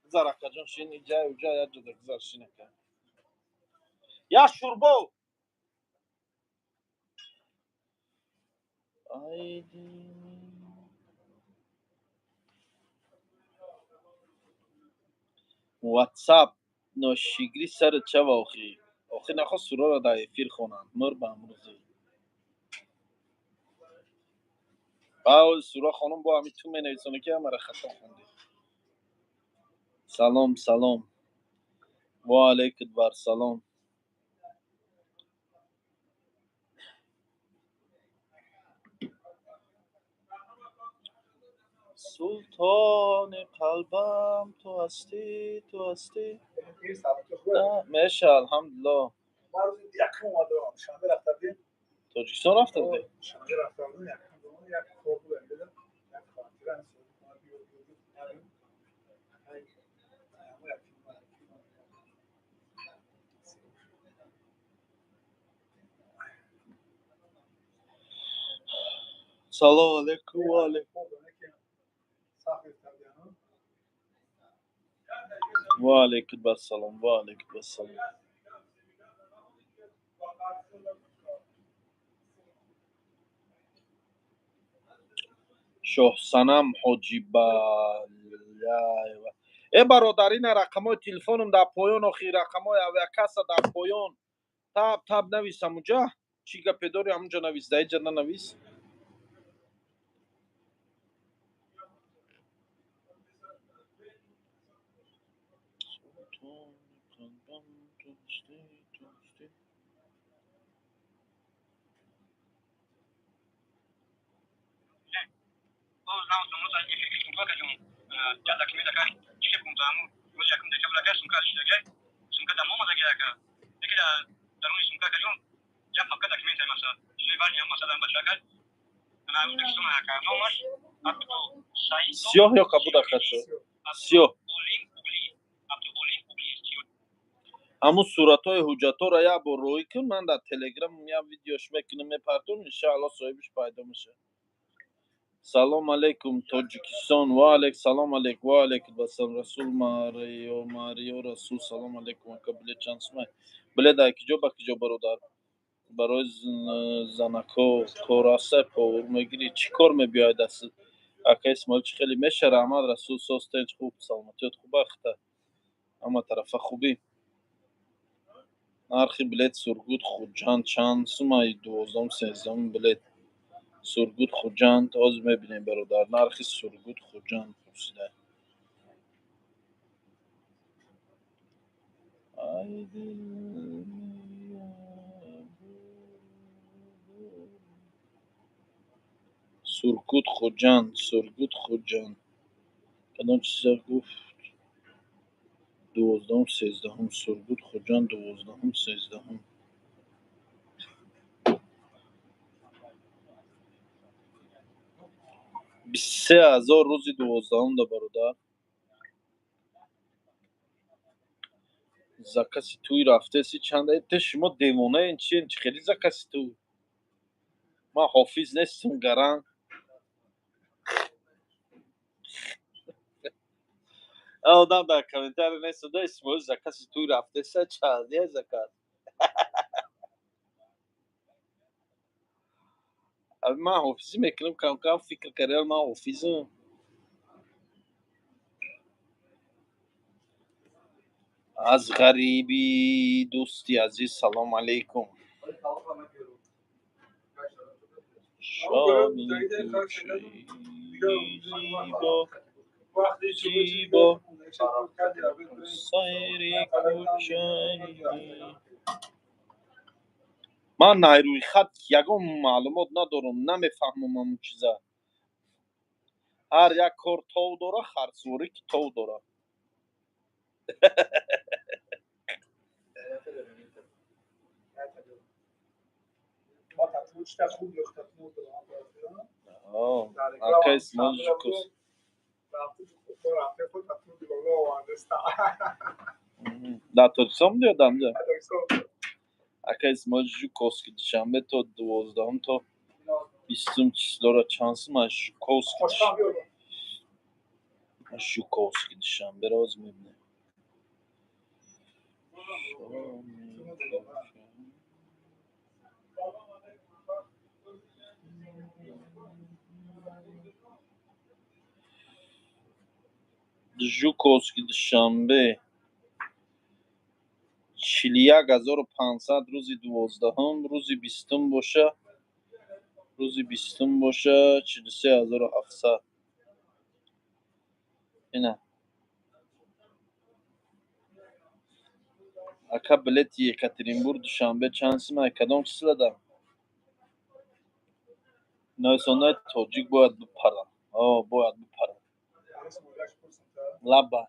Гузар, акаҷон, шин иҷа, уҷа, як ҷода гузар, шин, ака. Як шӯрбо. Айди ватсап ношигрӣ сарат шава. Охи, охи, нахост сураро дар эфир хонанд. Мр ба амрӯзӣ баъд сура хонум бо ҳами ту менависонӣ, ки ҳамара хато хондӣ. Салом, салом, ва алайкум барсалом. Султони қалбам ту ҳастӣ, ту ҳастӣ. Меша, алҳамдулилло. Тоҷикистон рафта будӣ? Салом алейкум, ва алейкум. Ва алейкум ассалом, ва алейкум ассалом. Шоҳсанам Ҳоҷибаляева. Э, бародар, ина рақамҳои телефонам дар поён, охи, рақамҳои авиакасса дар поён. Таб таб навис ҳамуҷа. Чӣ гапе дори, ҳамунҷа навис, дар иҷа нанавис. Сиёҳ ё кабуд, акачо? Сиёҳ. Ҳамун суратҳои ҳуҷҷатҳоро як бор роҳӣ кун, ман дар телеграм як видеош мекунам, мепартом, иншаалло, соҳибиш пайдо мешавад. Салом алейкум, Тоҷикистон. Ва алейк салом, алейк, ва алейкум ассалом. Расул Марио, Марио Расул, салом алейкум, ака, билет чанд сумай? Билет дар киҷо ба киҷо, бародар? Барои занакҳо кор аста, повар мегирӣ? Чӣ кор мебиёяд дастат, ака Исмоил? Чӣ хеле меша? Раҳмат, Расул, соз, тинч, хуб, саломатиёт хуб, ахта, ҳама тарафа хубӣ. Нархи билет Сургут Хуҷанд чанд сумай? 12-ум, 13-ум билет Сургут Хуҷанд ҳозир мебинем, бародар. Нархи Сургут Хуҷанд пурсида. Ай дил. Сургут Хуҷанд, Сургут Хуҷанд кадом чиза гуфт? 12-ум, 13-ум, Сургут Хуҷанд, 12-ум, 13-ум. 23 000 рӯзи 12-умда, бародар. Закази тӯй рафтеси чанд? Те, шумо девонаен, чиен? Чӣ хели закази тӯй? Ман ҳофиз нестам, гаран. Одам дар комментарий нестада: «Исмоил, закази тӯй рафтеса, чандия заказ?» Ман ҳофизӣ мекунам камкам, фикр кардам, ман ҳофизам. Аз ғарибӣ, дӯсти азиз, салом алейкум. Шоми кӯчаи зибо, зибо, сайри кӯчаи. Ман найрӯйхат ягон маълумот надорам, намефаҳмам ҳамун чиза. Ҳар як кор тов дора, харсворӣ ки тов дора. Ака Исмоил Жуков. Дар Тоҷикистон буди ё дар онҷа? Ака Исмоил, Жуковский Душанбе то 12-ум то 20-ум числора чанд сум аз Жуковский Душанберо ҳозир мебинем. Жуковский Душанбе 41 500 рӯзи 12-ум, рӯзи 20-ум боша, рӯзи 20-ум боша, 43 700. Ина, ака, билети Екатеринбург Душанбе чанд сум, ай кадом числада? Нависондаи тоҷик бояд бипарад, о, бояд бипарад лаба.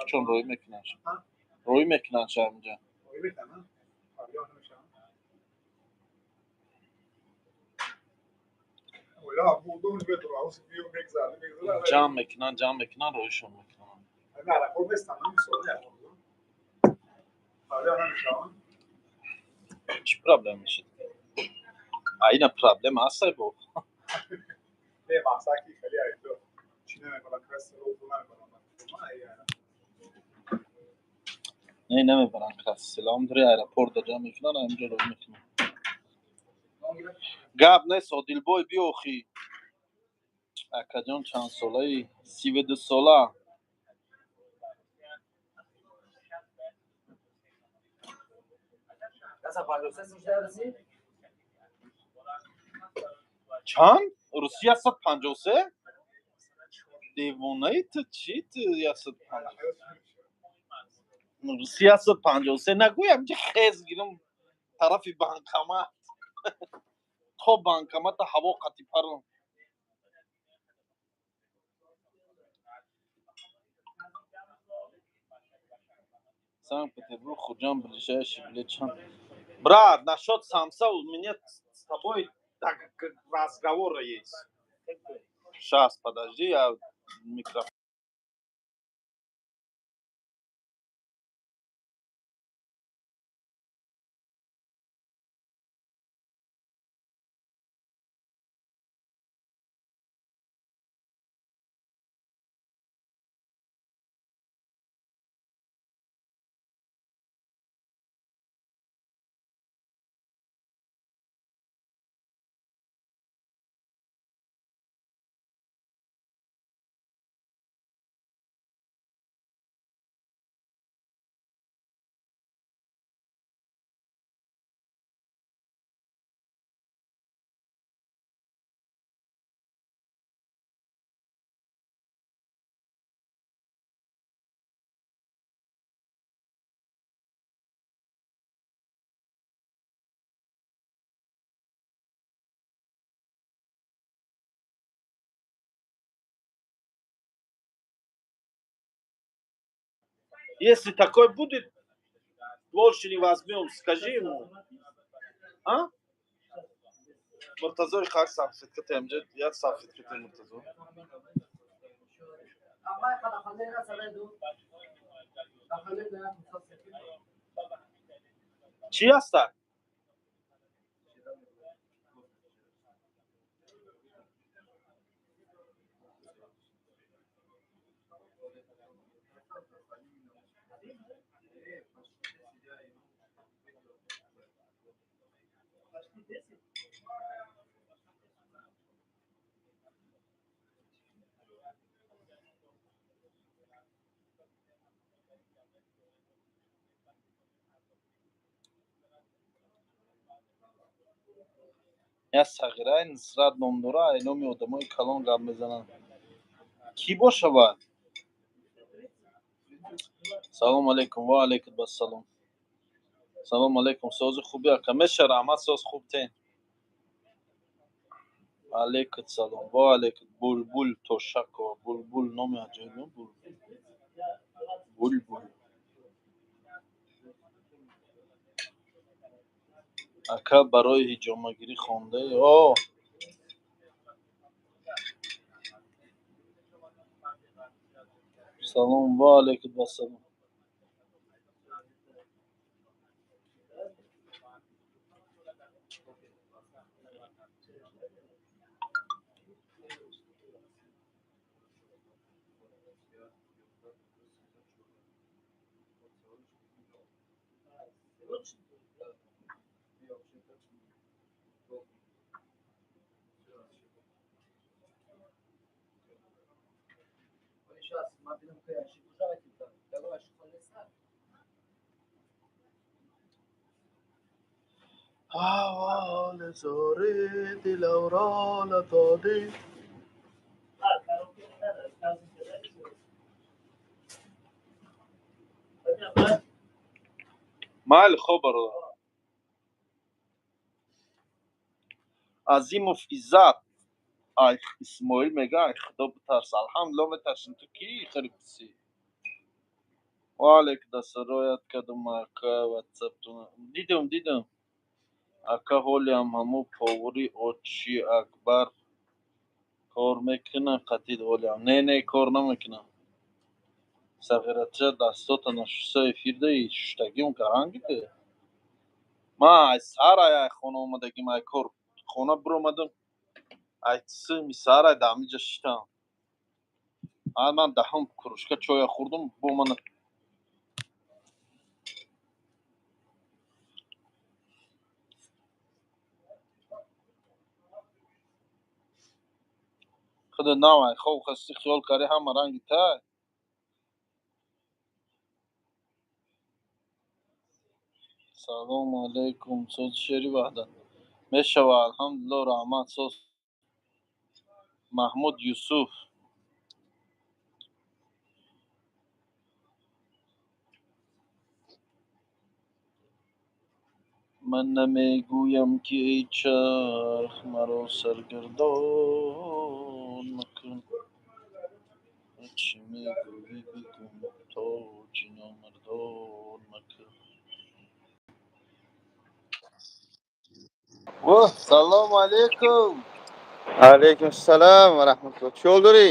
Чун рӯй мекунанд, рӯй мекунанд ша инҷа. Ҷамъ мекунанд, ҷамъ мекунанд, рӯйшон мекунанд. Чӣ проблема мешид? А ина проблема ҳастай бо. Не, намебаранд Красный Селам, аэропорта ҷамъ мекунанд, ҳаминҷо рӯй мекунанд. Гап нест, Одилбой, биёхӣ. Акаҷон, чандсолаи? 32 сола. Чанд? Русия 153? Девонаи ту, чӣ ту, Русия 153 нагӯй, ҳаминҷа хез гирам тарафи банкомат, то банкомата ҳаво қати парон. Санкт-Петербург Худжанд ближайший билет чанд? Брат, насчет самса у меня с тобой так разговор есть. Сейчас, подожди, я микрофон. Если такой будет, больше не возьмем, скажи ему. А? Муртазои хак салфетка темҷа, як салфетка те, Муртазо. Чӣ ҳаста? Як сағираи Нусрат ном дора, ай номи одамои калон гап мезананд. Кӣ бошавад? Салом алейкум, ва алейкум ассалом. Салом алейкум, сози хуби, ака? Меша, раҳмат, соз хуб тен. Алейкум салом, ва алейкум. Булбул Тошакова, Булбул номи аҷоиб, Булбул. Ака, барои ҳиҷомагирӣ хондаи? О. Салом, ва алайкум ассалом. احوال زار دلارا دادی. Майли, хоб, бародар. Азимов Иззат, ай Исмоил мега: ай Худо битарс. Алҳамдулилло, метарсим. Ту кӣ хеле писи? Ва алайкум ассалом. Кадом ака, ватсаптон дидам, дидам, ака. Ҳолиам ҳамо повари Очи Акбар кор мекунад қатид? Ҳолиам не, не, кор намекунам. Сағирача, дастота нашуста эфирдаи шуштагим гарангиде. Ман ай саҳар ай хона омадагим, ай кор хона биромадам, ай сими саҳар ай дар ҳамиҷа шиштам. Ман даҳум кружка чоя хӯрдум, бо мана. Худо нав ай хоб хасти, хиёл карди ҳама ранги тай. Салому алайкум, сози, Шери Ваҳдат. Мешава, алҳамдулилло, раҳмат, соз. Маҳмуд Юсуф. Ман намегӯям, ки эй чарх, маро саргардон макун, чӣ мегӯӣ бигӯ, муҳтоҷи номардон макун. О, салому алейкум. Алейкум салом ва раҳматулло. Чӣ ҳол дорӣ?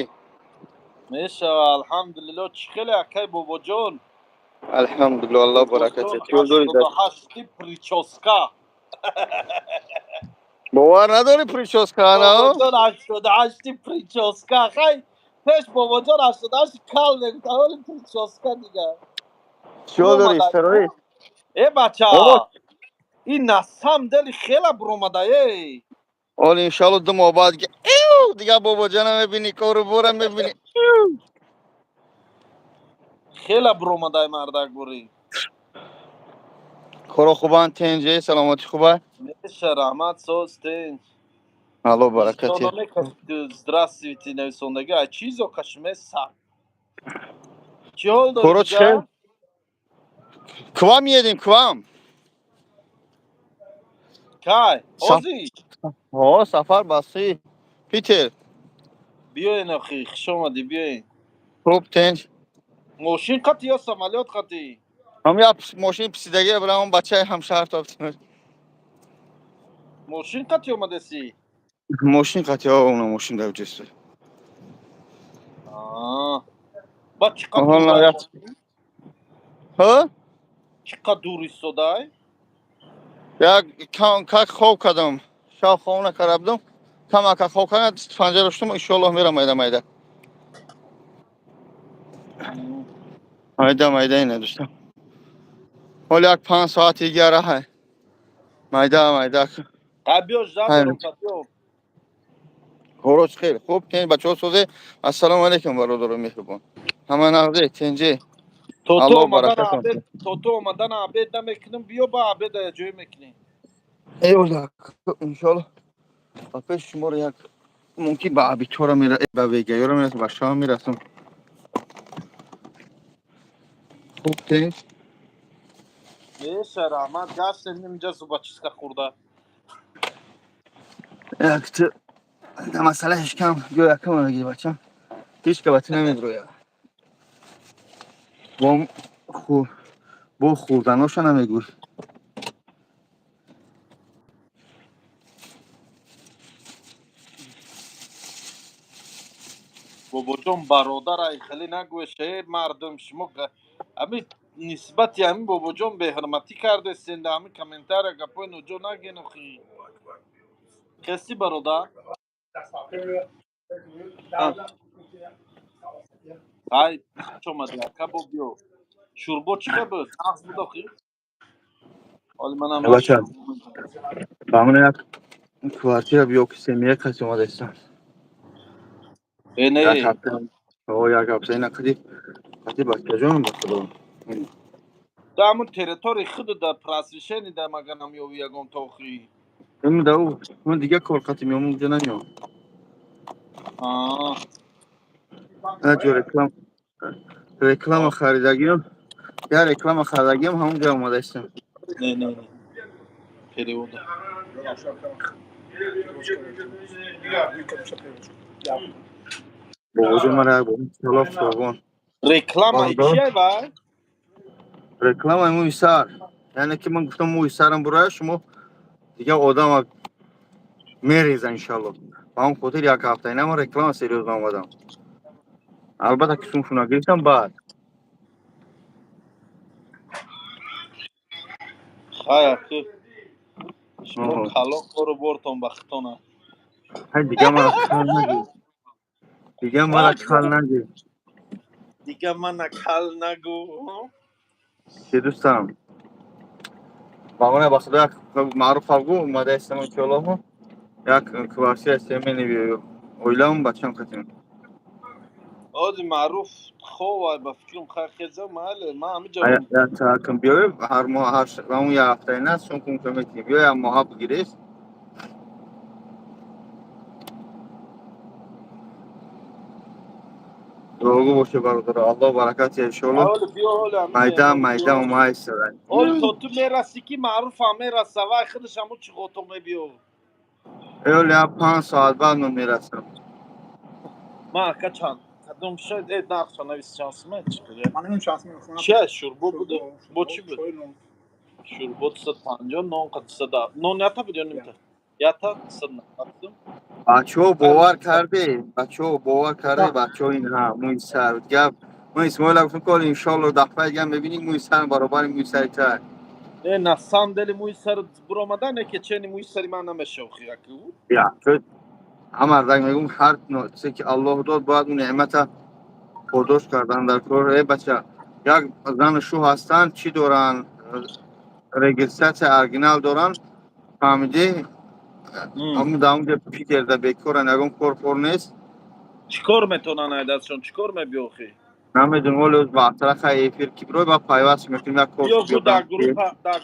Мешава, алҳамдулилло. Чӣ хеле, акай Бобоҷон? Алҳамдулилло, Аллоҳ баракат. Бобоҷон. Чӣ ҳол дорӣ? 88-и причёска. Бовар надорӣ, причёска ана? Бобоҷон, 88-и причёска. Хай, пеш Бобоҷон 88 кал мегуфт, ҳоли причёска дига. Чӣ ҳол дорӣ? Сарои? Э, бача, ин на самом деле хела буромада, эй. Ҳол иншалло 2 моҳ баъд дига Бобоҷона мебинӣ, кору бора мебинӣ. Хела буромадай, мардак бурӣ. Коро хубанд, тенҷе, саломатӣ хуба? Меша, раҳмат, соз, тенҷ. Алло баракати. Здравствуйте нависондагӣ, ай чизо кашмеса. Чӣ ҳол дорӣ? Коро чӣ? К вам едем, к вам. Кай? Ҳозир? Ҳо, сафар баси Питер. Биёен охи, хуш омадӣ, биёен. Хуб, тенҷ. Мошин қатӣ ё самолёт қатӣ? Ҳам як мошини писидагӣ бирам, бачаи ҳамшаҳр то. Мошин қатӣ омадасӣ? Мошин қатӣ, она мошин дар ҷеста. Ба чӣ қад? Ҳа? Чӣ қад дур истодай? Як как хоб кардам, шаб хоб накарда будам, камака хоб кардам, панҷара шудам. Иншоаллоҳ мерам майда майда, майда майда. Ина дӯстам, ҳоли як 5 соати дигар раҳай, майда майда. Биё. Ҳороч хел хуб, тен, бачаҳо созе. Ассалому алайкум, бародаро меҳрубон, ҳама нағзе, тенҷе? То омадан обед намекунем, биё, ба обеда ҷой мекунем. Эвола, иншоалло ба пеши шуморо як мумкин ба абитора мера, ба вегаёро мерасам, ба шава мерасам. Хуб, тенҷ? Меша, раҳмат, гаштем инҷа, зубочистка хӯрда. Якти масъала ҳечкам ё якам мегири, бачам, ҳеч ка ба ту намедрояд, бо хӯрданоша намегӯй. Бобоҷон, бародар, ай хеле нагӯеш. Э, мардум, шумо ами нисбати ҳамин бобоҷон беҳурматӣ кардестен. Да ҳамин комментария гапои ноҷо наген охи. Хести, бародар? Ай, хуш омадӣ, ака. Бо биё. Шӯрбо чӣ хел буд? Нағз буд охи? Ҳоли манам. Бача, ба ман як квартира биё, ки семья каси омадаистам. Э, не. Як ҳафта, о, як ҳафта ина қади бачаҷонам, ба худо. Да ҳамун территории худу да просвещение да мага намёви ягон тохи? Ин да ман дига кор қати меом, унҷа намеом. Аа. Ҷо реклама харидагиам, я реклама харидагиам, ҳамун ҷо омадаистам. Не, не, не, перевода. Бобоҷон, мара як бор талоқ қурбон. Рекламаи чия вай? Рекламаи мӯи сар, яъне ки ман гуфтам, мӯи сарам бурая, шумо дига одама мереза, иншалло. Ба ҳамн хотир як ҳафта ина ман реклама серьёзно омадам. Албатта ки сумшу нагирифтам баъд. Хай, аки, шумо калон кору бортон ба хитона. Ҳай, дига мара кал нагир, дига мара кал нагир. Дига мана кал нагӯ. Чи дӯстам, багона, ба худо, як маъруф гу омадаистам, иншоаллоҳу, як квартира семейный оилаам, бачам катем. Ози маъруф ховай, ба фикрам. Хай, хеза, майли, ман ҳамиҷа. Якм биёй, ҳар моҳ, ҳар ҳамун як ҳафта ина сум кун метини, биёй, як моҳа бигирес. Дуогӯ боше, бародар, Аллоҳ баракат диҳад, иншоалло. Майда майда омаайсада. Оли то ту мераси, ки маъруфам мераса, вай худаш ҳамун чиғото мебиё. Эоли я 5 соат баъд ман мерасам. Ман, ака, чанд кадом шояд э нархша навис, чанд сума чия? Шӯрбо буд, бо чӣ буд? Шӯрбо 250, нон 200. Нон ята буд ё нимта? Ята 290 сум. Бачаҳо, бовар карде? Бачаҳо, бовар карде? Бачаҳо, ин ҳа мӯи сар гап. Ман Исмоила гуфтам, ки оли, иншоалло, дафъаи дигар мебинӣ, мӯи сарам баробари мӯи сари та. Не, на самом деле мӯи сар буромада, не ки чени мӯи сари ман намешавхи, аки. Я ҳамардак мегум, ҳар чизе ки Аллоҳ дод, бояд он неъмата подош кардан дар кор. Э, бача, як зану шу ҳастанд, чӣ доранд, регистрация оригинал доранд, фаҳмидӣ? Ҳамун дар онҷа Питерда бекоран, ягон кор пор нест. Чӣ кор метавонанд айдастшон? Чӣ кор мебиёхӣ? Намедонам, ҳоло баъдтара, хай, эфир ки бирой, ба пайваст мекунем, як кор. Ё гу дар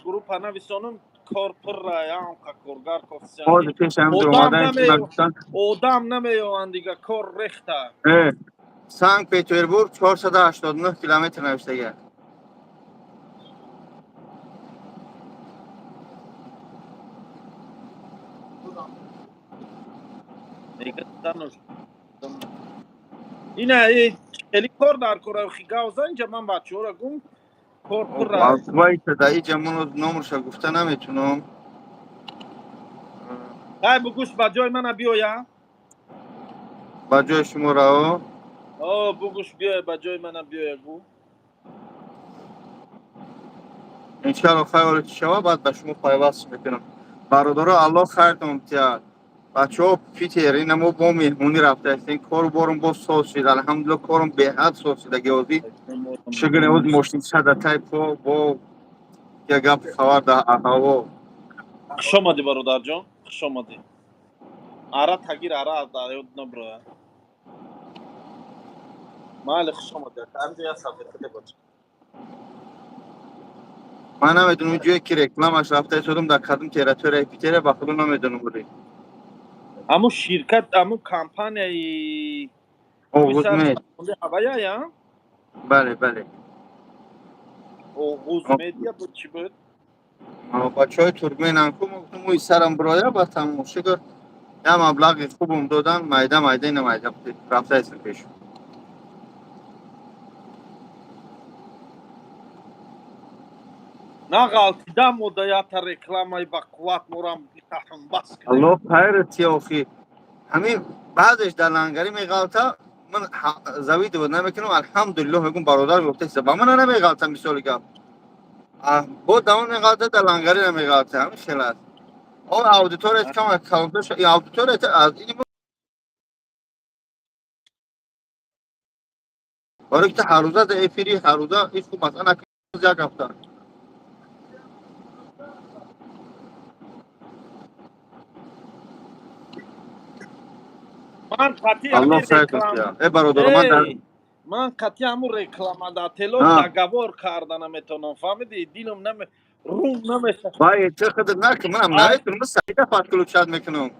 группа нависонум, кор пурра, ямқа коргар. Ҳозир пеш ҳамин омадан гуфтан. Одам намеёванд, дига кор рехта. Санкт Петербург 489 километр навиштага. Ина хеле кор дар кора гавза инҷа, ман бачаҳоро гум, кор пурра. Вайта, иҷа ман номерша гуфта наметунам. Ай, бугӯш, ба ҷои мана биёя. Ба ҷои шуморао? О, бугӯш, биёя, ба ҷои мана биёя, гу. Иншалло, хайр, чӣ шава, баъд ба шумо пайваст мекунам. Бародаро, Аллоҳ хайртон диҳад. Бачаҳо, Питер ина мо бо меҳмонӣ рафта ҳастем. Кору борум боз соз шид, алҳамдулилла, корум беҳад соз шидаги. Ҳозир, шукр, ҳоз мошин садатай по бо я гап хабар да ҳаво. Хуш омадӣ, бародарҷон, хуш омадӣ. Ара тагир, ара дар ёд наброя. Майли, хуш омадӣ. Ҳамҷо як салфетка бач. Ман намедонам, ҷое ки рекламаш рафта истодам, дар кадом территорияи Питера, ба худо, намедонам буди. Ҳамун ширкат, ҳамун компанияи Оғузмед. Ҳавая я? Бале. Оғуз Медиа буд, чӣ буд? Бачаҳои туркменам ку, гуфтам, мӯи сарам бироя, ба тамом, шукр, я маблағи хубум додан, майда майда ина майда рафта истам пеш. На ғалтида мода ята рекламаи ба қувват морам битаҳам бас. Аллоҳ хайрат ти. Охи, ҳамин баъзеш дар лангарӣ меғалта. Ман завидовать намекунам, алҳамдулиллоҳ мегум, бародар гуфтаиста ба мана намеғалта, мисоли гап. Бо давон меғалта, дар лангари намеғалта, ҳамин хел аст. Он аудитория кам калонтар, аудитория аз ин барои ки ҳаррӯза дар эфири, ҳаррӯза ин хуб аст. Ана як ҳафта. Ман қатъи Аллоҳ ҳамин хайр реклама кунад. Э бародаро, ман дар Эй, ман қатъи ҳамун рекламодатело договор карда наметавонам, фаҳмидӣ? Дилам наме рум намеша. Вай, ту худат накун, манам Ай наметунам, ман саида подключать мекунам.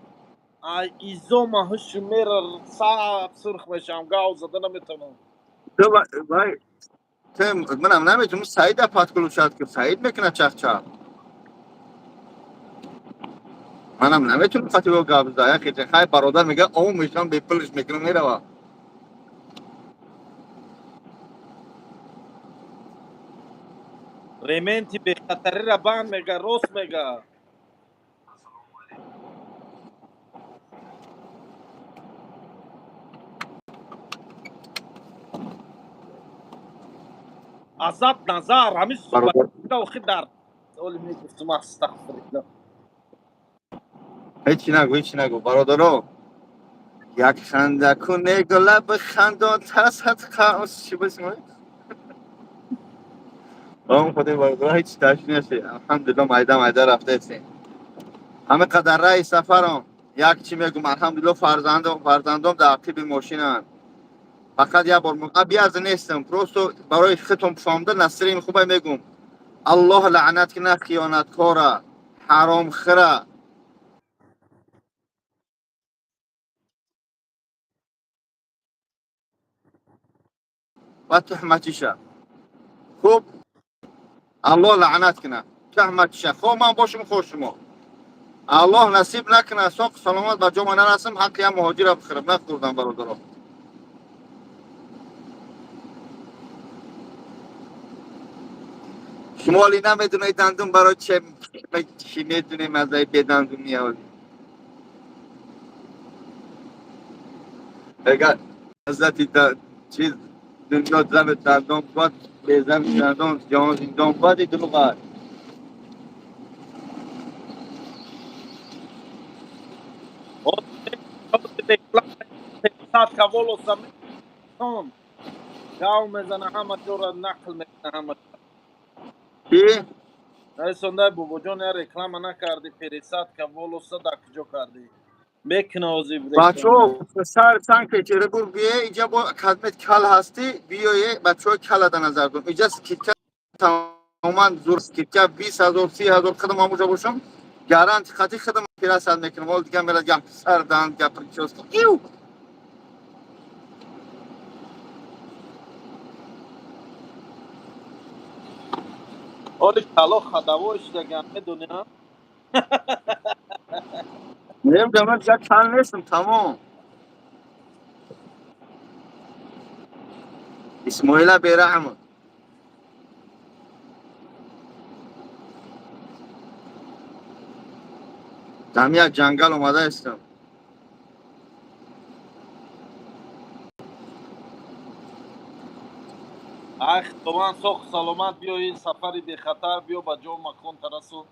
Ай изома ҳушу мера, саб сурх мешавам, гав зада наметавонам. Ту вай, ту манам наметунам, саида подключать кун, Саид мекунад чахчах. Манам наметунам қатъи ӯ гап зада. Яхе хай бародар мега, ом мешам, бепулш мекунам, мерава. Ременти бехатарира банд мега, рост мега. Азат Назар ҳамин Бародар суҳбат охи дар оли мегуфтум, астағфируллоҳ. Ҳечи нагу, ҳечи нагу. Бародаро, як ханда куне гула бихандон тасад қаус чӣ бисмой? Ом худои бародаро, ҳеч ташвиш нашед. Алҳамдулиллоҳ, майда майда рафтаистем. Ҳамин қадар раҳи сафаром як чӣ мегум, алҳамдулиллоҳ, фарзандом дар ақиби мошинанд. Фақат як бор бияза нестам, просто барои худтон фаҳмда насрим хубай мегум. Аллоҳ лаънат кунад хиёнаткора, ҳаромхӯра ва туҳматиша. Хуб, Аллоҳ лаънат кунад туҳматиша. Хо ман бошум, хо шумо. Аллоҳ насиб накунад, соқ саломат ба ҷома нарасам, ҳаққи як муҳоҷира бихӯрам. Нахӯрдам, бародаро. Шумо ҳоли намедонед дандун барои че, чӣ медонем маззаи бедандун меоли. Агар лаззати чиз дунё зами дандон буд, безами дандон ҷаҳон зиндон буд, дурӯғ аст. Сад каволоса сон гав мезана, ҳама ҷора нақл мекуна ҳама. Чӣ? Нарисондай, бобоҷон, я реклама накардӣ, пересадка волоса дар куҷо кардӣ? Мекуна ҳозир реклама. Бачаҳо, сар Санкт Петербург бие, инҷа бо кадмет кал ҳастӣ, биёе, бачаҳои кала дар назар дорам. Инҷа скидка тамоман зур, скидка 20 000, 30 000. Худам ҳамуҷа бошам, гаранти хати худам пирасад мекунам. Ҳол дигар мерад гап сар дан, гап прическа. Иу! Оли кало хадавой шудаган, медонӣ? Немдонам, ман дигар кал нестам, тамом. Исмоила бераҳм. Дар як ҷангал омада истам. Ай худованд соқ саломат биёи, сафари бехатар биё, ба ҷо макон тарасу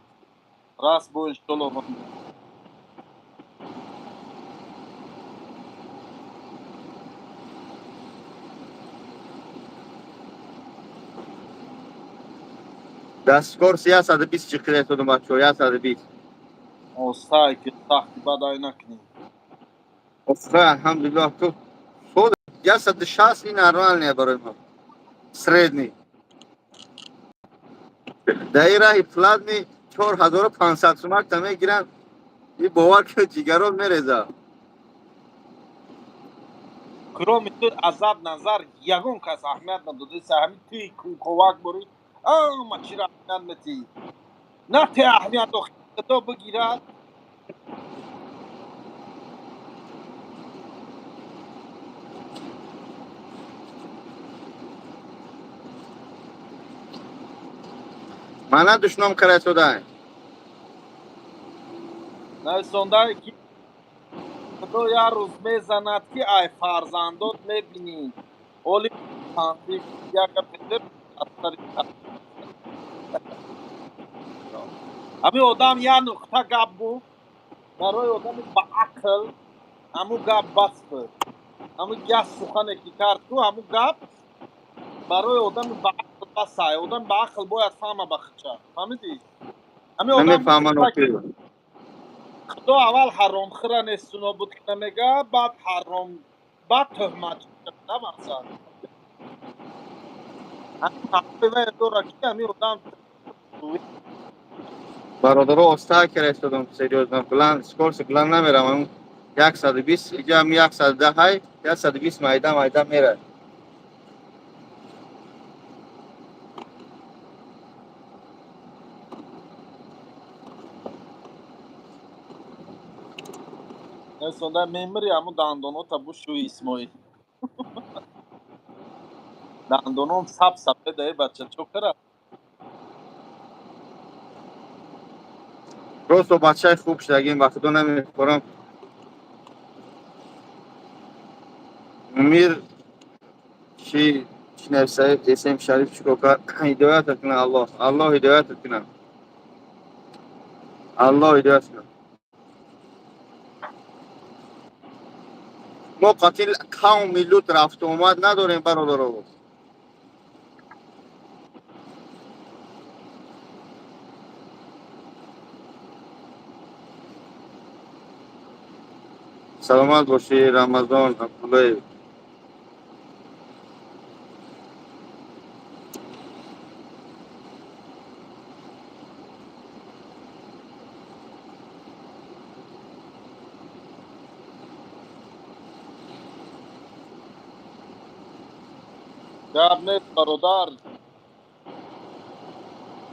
рас бо, иншолло. Дар скорость 120 чиқида истодам, бачаҳо, 120. Остай ки сахти бадай накунӣ. Охе, алҳамдулиллоҳ, ту сода 160 ин нормальный барои мо. Средний. Дар ин раҳи платный 4500 сумак та мегиранд. И бовар ки ҷигарот мереза. Кроме ту, Азаб Назар, ягон кас аҳамият надодеса. Ҳамин туи кунковак борӣ, ама чиро аҳамият метиҳӣ? На те аҳамият худо бигирад. Мана душном карасодай. Нависондай ки худо Худо як рӯз мезанад, ки ай фарзандот мебинӣ. Оли як ҳамин одам як нуқта гап гуфт, барои одами ба ақл ҳамун гап бас буд. Ҳамун як сухане ки кард ку, ҳамун гап барои одами ба ақл басай. Одам ба ақл бояд фаҳма ба хича. Фаҳмидӣ? Ҳамин одам Намефаҳман охир. Худо аввал ҳаромхӯра несту нобуд кина мега, баъд ҳаром, баъд тӯҳмат на мақсад. Ҳамин дора ки ҳамин одам. Бародаро, оста кара истодам, серьёзно, баланд, скорость баланд намерам. 120, иҷа 110 ҳай, 120 майда майда мерад. Несонда мемири, ҳамун дандонота бушӯи, Исмоил. Дандоном саб сафеда, э бача, чо кара? Просто бачаи хуб шудагим, ба худо намехӯрам. Мир чи чи нависае? Эсем Шариф чико кард? Ҳидоятат кунад Аллоҳ. Аллоҳ ҳидоятат кунад. Аллоҳ ҳидоят кунад. Мо қатил қавми Лут рафту омад надорем, бародаро. Саломат бошӣ, Рамазон Абдуллаев. Гап нест, бародар.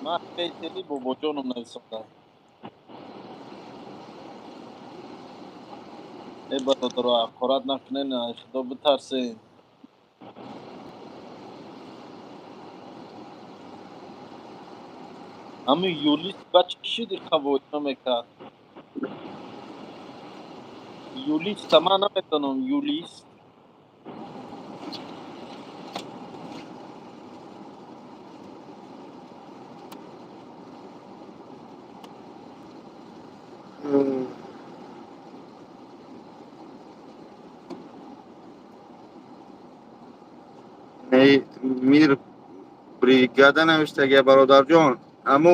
Ман хейтери бобоҷоном нависонда. Э бародаро, ҳақорат накунен, ай худо битарсен. Ҳамин юлист ба чӣ шиди қавоино мекард? Юлиста ман наметонам, юлист. Мир бригада навиштага, бародарҷон. Аммо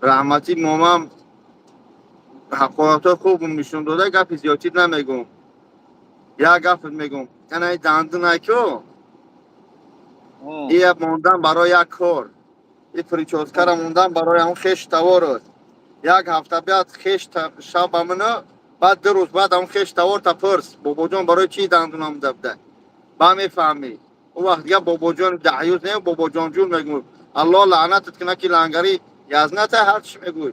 раҳматӣ момам ҳақоратҳои хуб нишон дода, гапи зиёдтир намегӯм. Як гапат мегӯм. Анаи дандунако, ия мондан барои як кор. И причёскара мондан барои ҳамон хеш таворот. Як ҳафта баъд хеш шаба мина, баъд 2 рӯз баъд ҳамон хеш таворта пурс. Бобоҷон барои чӣ дандунам буда? Ба мефаҳмӣ. Ӯ вақт дига бобоҷон даҳюз не, бобоҷонҷун мегӯй. Аллоҳ лаънатат кунад, ки лангари язната ҳар чӣ мегӯй.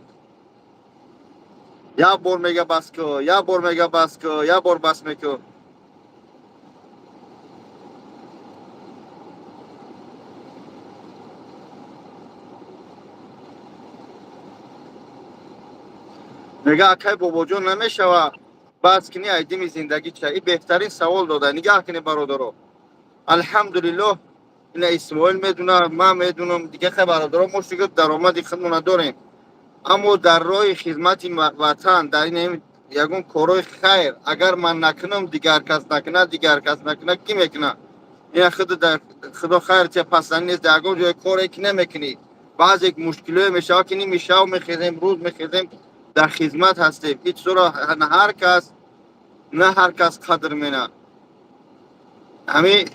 Як бор мега бас ку, як бор мега бас ку, як бор бас мекӯ. Мега акай бобоҷон намешава бас кини айдими зиндагӣ ча? И беҳтарин савол дода. Нигаҳ кунед, бародаро. Алҳамдулиллоҳ, ина Исмоил медуна, ман медунам, дига хай бародаро, мо шукр даромади худмона дорем. Аммо дар роҳи хизмати ватан, дар ин ягон корҳои хайр, агар ман накунам, дигар кас накунад, дигар кас накунад, кӣ мекунад? Ина худ худо хайр тия пасанд нест, дар ягон ҷои коре ки намекунӣ. Баъзе мушкилиҳое мешавад, ки ними шав мехезем, рӯз мехезем, дар хизмат ҳастем. Ин чизоро на ҳар кас қадр менад. Ҳамин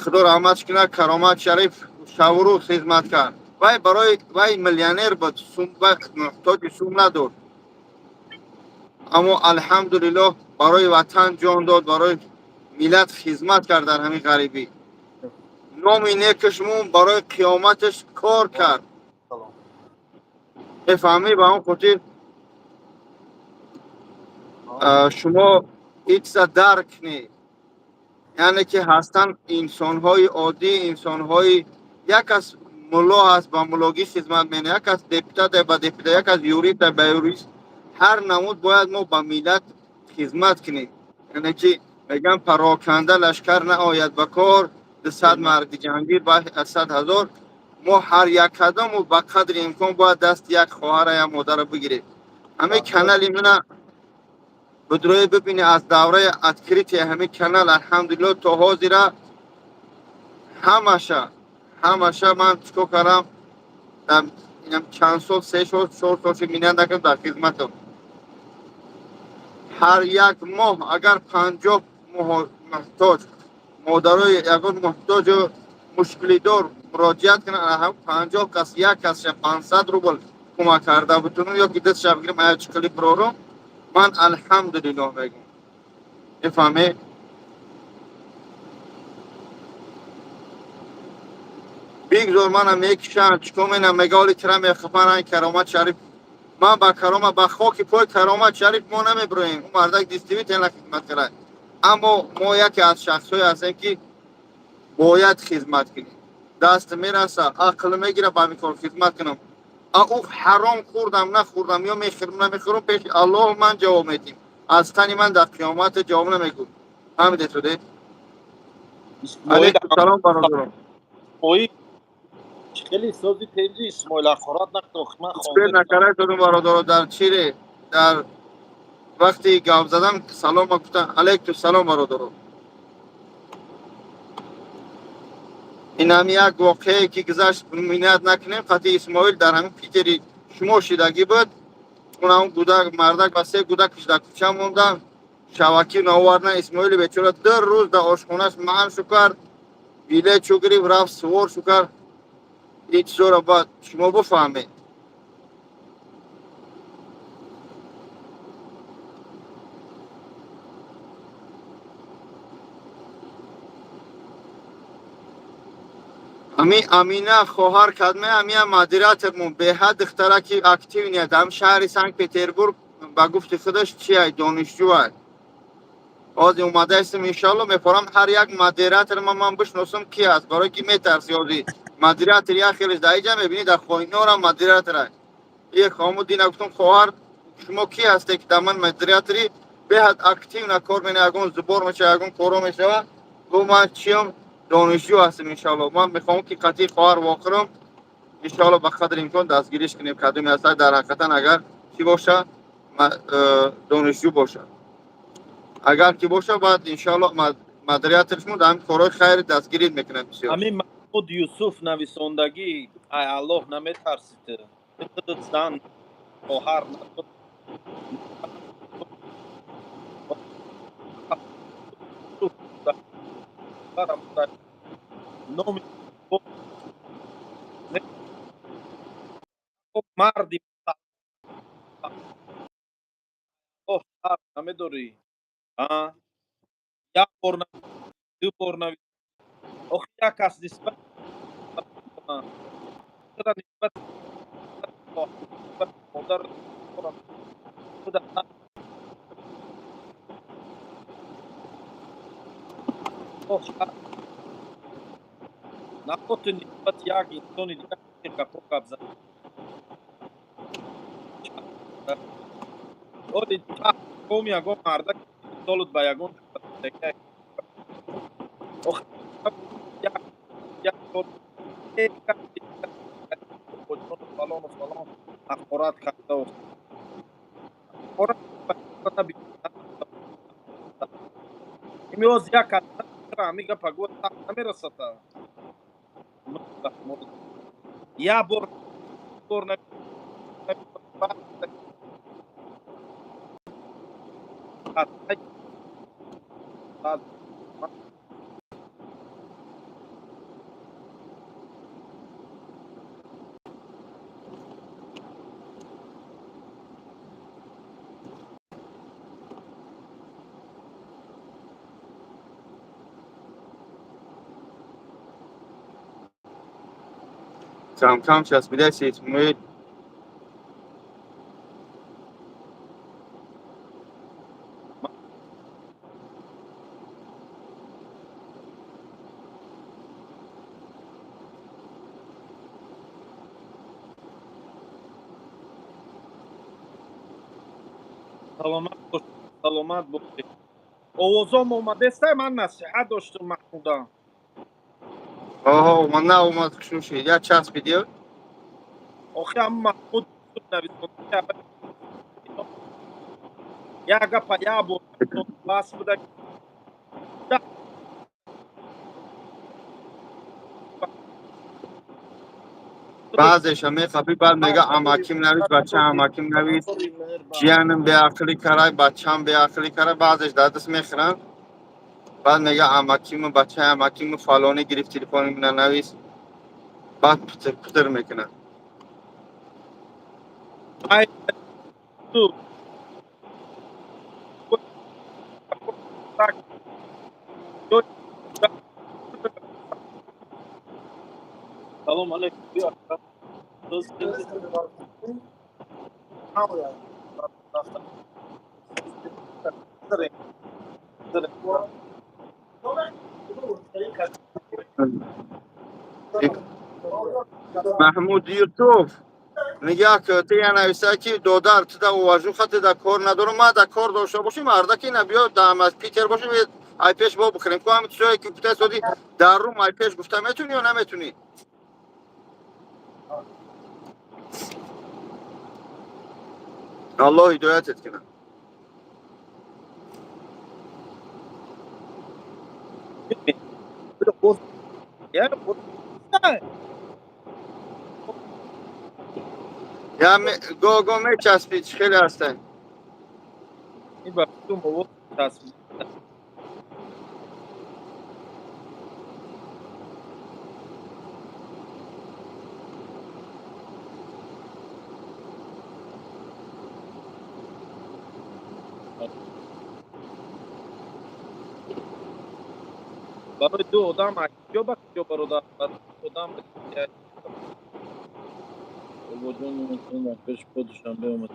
худо раҳматш кунад, Каромат Шариф шаву рӯз хизмат кард. Вай барои вай миллионер буд, вай муҳтоҷи сум надошт. Аммо алҳамдулиллоҳ барои ватан ҷон дод, барои миллат хизмат кард дар ҳамин ғарибӣ. Номи некаш мон, барои қиёматаш кор кард. Мефаҳмӣ, ба он хотир шумо ин чиза дарк кунед. Яъне ки ҳастанд инсонҳои оддӣ, инсонҳои як кас мулло ҳаст, ба муллогӣ хизмат менамояд, як кас депутат ба депутат, як кас юрист ба юрист. Ҳар намуд бояд мо ба миллат Хизмат кунем. Яъне ки мегӯям, пароканда лашкар наояд ба кор, 200 марди ҷангӣ ба 100 000. Мо ҳар як кадому ба қадри имкон бояд дасти як хоҳара, як модарро бигирем. Ҳамин канали мана бидрои бибинӣ, аз давраи открытия ҳамин канал, алҳамдулилло, то ҳозира ҳамаша ман чикор кардам? Инам чанд сол, 3 сол, 4 сол шуд, миннат накардам, дар хизматам. Ҳар як моҳ агар 50 муҳтоҷ, модарои ягон муҳтоҷу мушкилидор муроҷиат кунанд, 50 кас, як касша 500 рубл кӯмак карда бутунам ё ки дастша бигирам, ая чиқили бирорум, ман алҳамдулиллоҳ мегӯм. Мефаҳмӣ? Бигзор мана мекушанд, чикор менам, мега оли тира мехапананд. Каромат Шариф, ман ба Карома, ба хоки пои Каромат Шариф мо намебироем. Ӯ мардак действительно хизмат кард, аммо мо яке аз шахсҳое ҳастем, ки бояд хизмат кунем. Даст мераса, ақл мегира, ба ҳамин кор хизмат кунам. А ӯ ҳаром хӯрдам, нахӯрдам ё мехӯрам, намехӯрам, пеши Аллоҳ ман ҷавоб медиҳем. Аз тани ман дар қиёмат ҷавоб намегӯ. Фаҳмиде суде? Алейкум салом, бародарон. Хеле сози тенҷи, Исмоил, ҳақорат накун, ман Успел накарда додум, бародаро, дар чире, дар вақти гап задан салома гуфтан. Алейкум салом, бародаро. Ин ҳам як воқеае, ки гузашт, миннат накунем. Қатъи Исмоил дар ҳамин Питери шумо шидагӣ буд. Унам гудак, мардак ба се гудакиш дар кӯча мондан, шавакӣ наовардан. Исмоили бечора 2 рӯз дар ошхонаш маҳал шу кард, билет шу гирифт, рафт, сувор шу кард. Ин чизоро бояд шумо бифаҳмед. Ами Амина хоҳар кадме, амия модератормон, беҳад духтараки активный. Ам шаҳри Санкт Петербург, ба гуфти худаш, чиай, донишҷӯай. Ҳозир омадаистам, иншоалло, мефорам ҳар як модератор ман бишносам, ки аст, барои ки метарси. Ҳозир модератор як хелеш дар иҷа мебинӣ, дар хоинорам модераторай. Е хому дина гуфтам: «Хоҳар, шумо ки ҳасте, ки дар ман модератори беҳад активно кор мена, ягон зубор мешава, ягон коро мешава?» Гуфт: «Ман чиям, донишҷӯ ҳастам». Иншоалло, ман мехоҳам, ки қатъи хоҳар вохӯрам, иншоалло, ба қадри имкон дастгириш кунем. Кадоме ҳаста, дар ҳақиқатан агар чӣ боша, донишҷӯ бошад, агар ки боша, баъд иншоалло модератор шумо дар ҳамин корҳои хайри дастгирӣ мекунад бисёр. Ҳамин Маҳмуд Юсуф нависондагӣ: «Ай Аллоҳ наметарсид, худат зан, хоҳар надорӣ?» Номи марди намедорӣ, як бор, ду бор. Охи, як кас нисбат модар худа. Нахоти нисбат як инсони дигар гапо гап зад. Оли коми ягон мардак солут ба ягон як сол фалону фалон ҳақорат карда. Ҳақорат имёз як ҳами гапа гӯ намерасата. Як бор. Кам кам часпидаси, Исмоил. Саломат бош. Саломат бошед. Овозом омадестай, ман насиҳат доштам Маҳмуда. Оҳо, ман на омад, хушнушид. Як часпидӣ? Охи ҳам Маҳмуд як гапа як бор бас буда. Баъзеша мехапӣ, баъд мега амаким навис, бача амаким навис, ҷиянам беақлӣ карай, бачам беақлӣ карай. Баъзеш дар даст мехӯранд, баъд мега амакиму бачаи амакиму фалонӣ гирифт телефони мина навис, баъд путир путир мекунад. Ай, ту. Салом алейкум. Биё. Дӯст. Маҳмуд Юсуф мега ки ту я нависа ки додар ту да уважуха, ту да кор надорам, ман да кор дошта бошем, мардаки на биё дам аз Питер бошем, ай пеш бо бихӯрем ку ҳами чизое ки гуфта соди дар рум ай пеш гуфта метунӣ ё наметунӣ? Аллоҳ ҳидоятет кунад. Я го мечаспид, хеле ҳастанд. Ин ба ту мовоз часпид. Барои ду одам киҷо ба киҷо, бародар, барои ду одам. Бобоҷон пеш по Душанбе омад.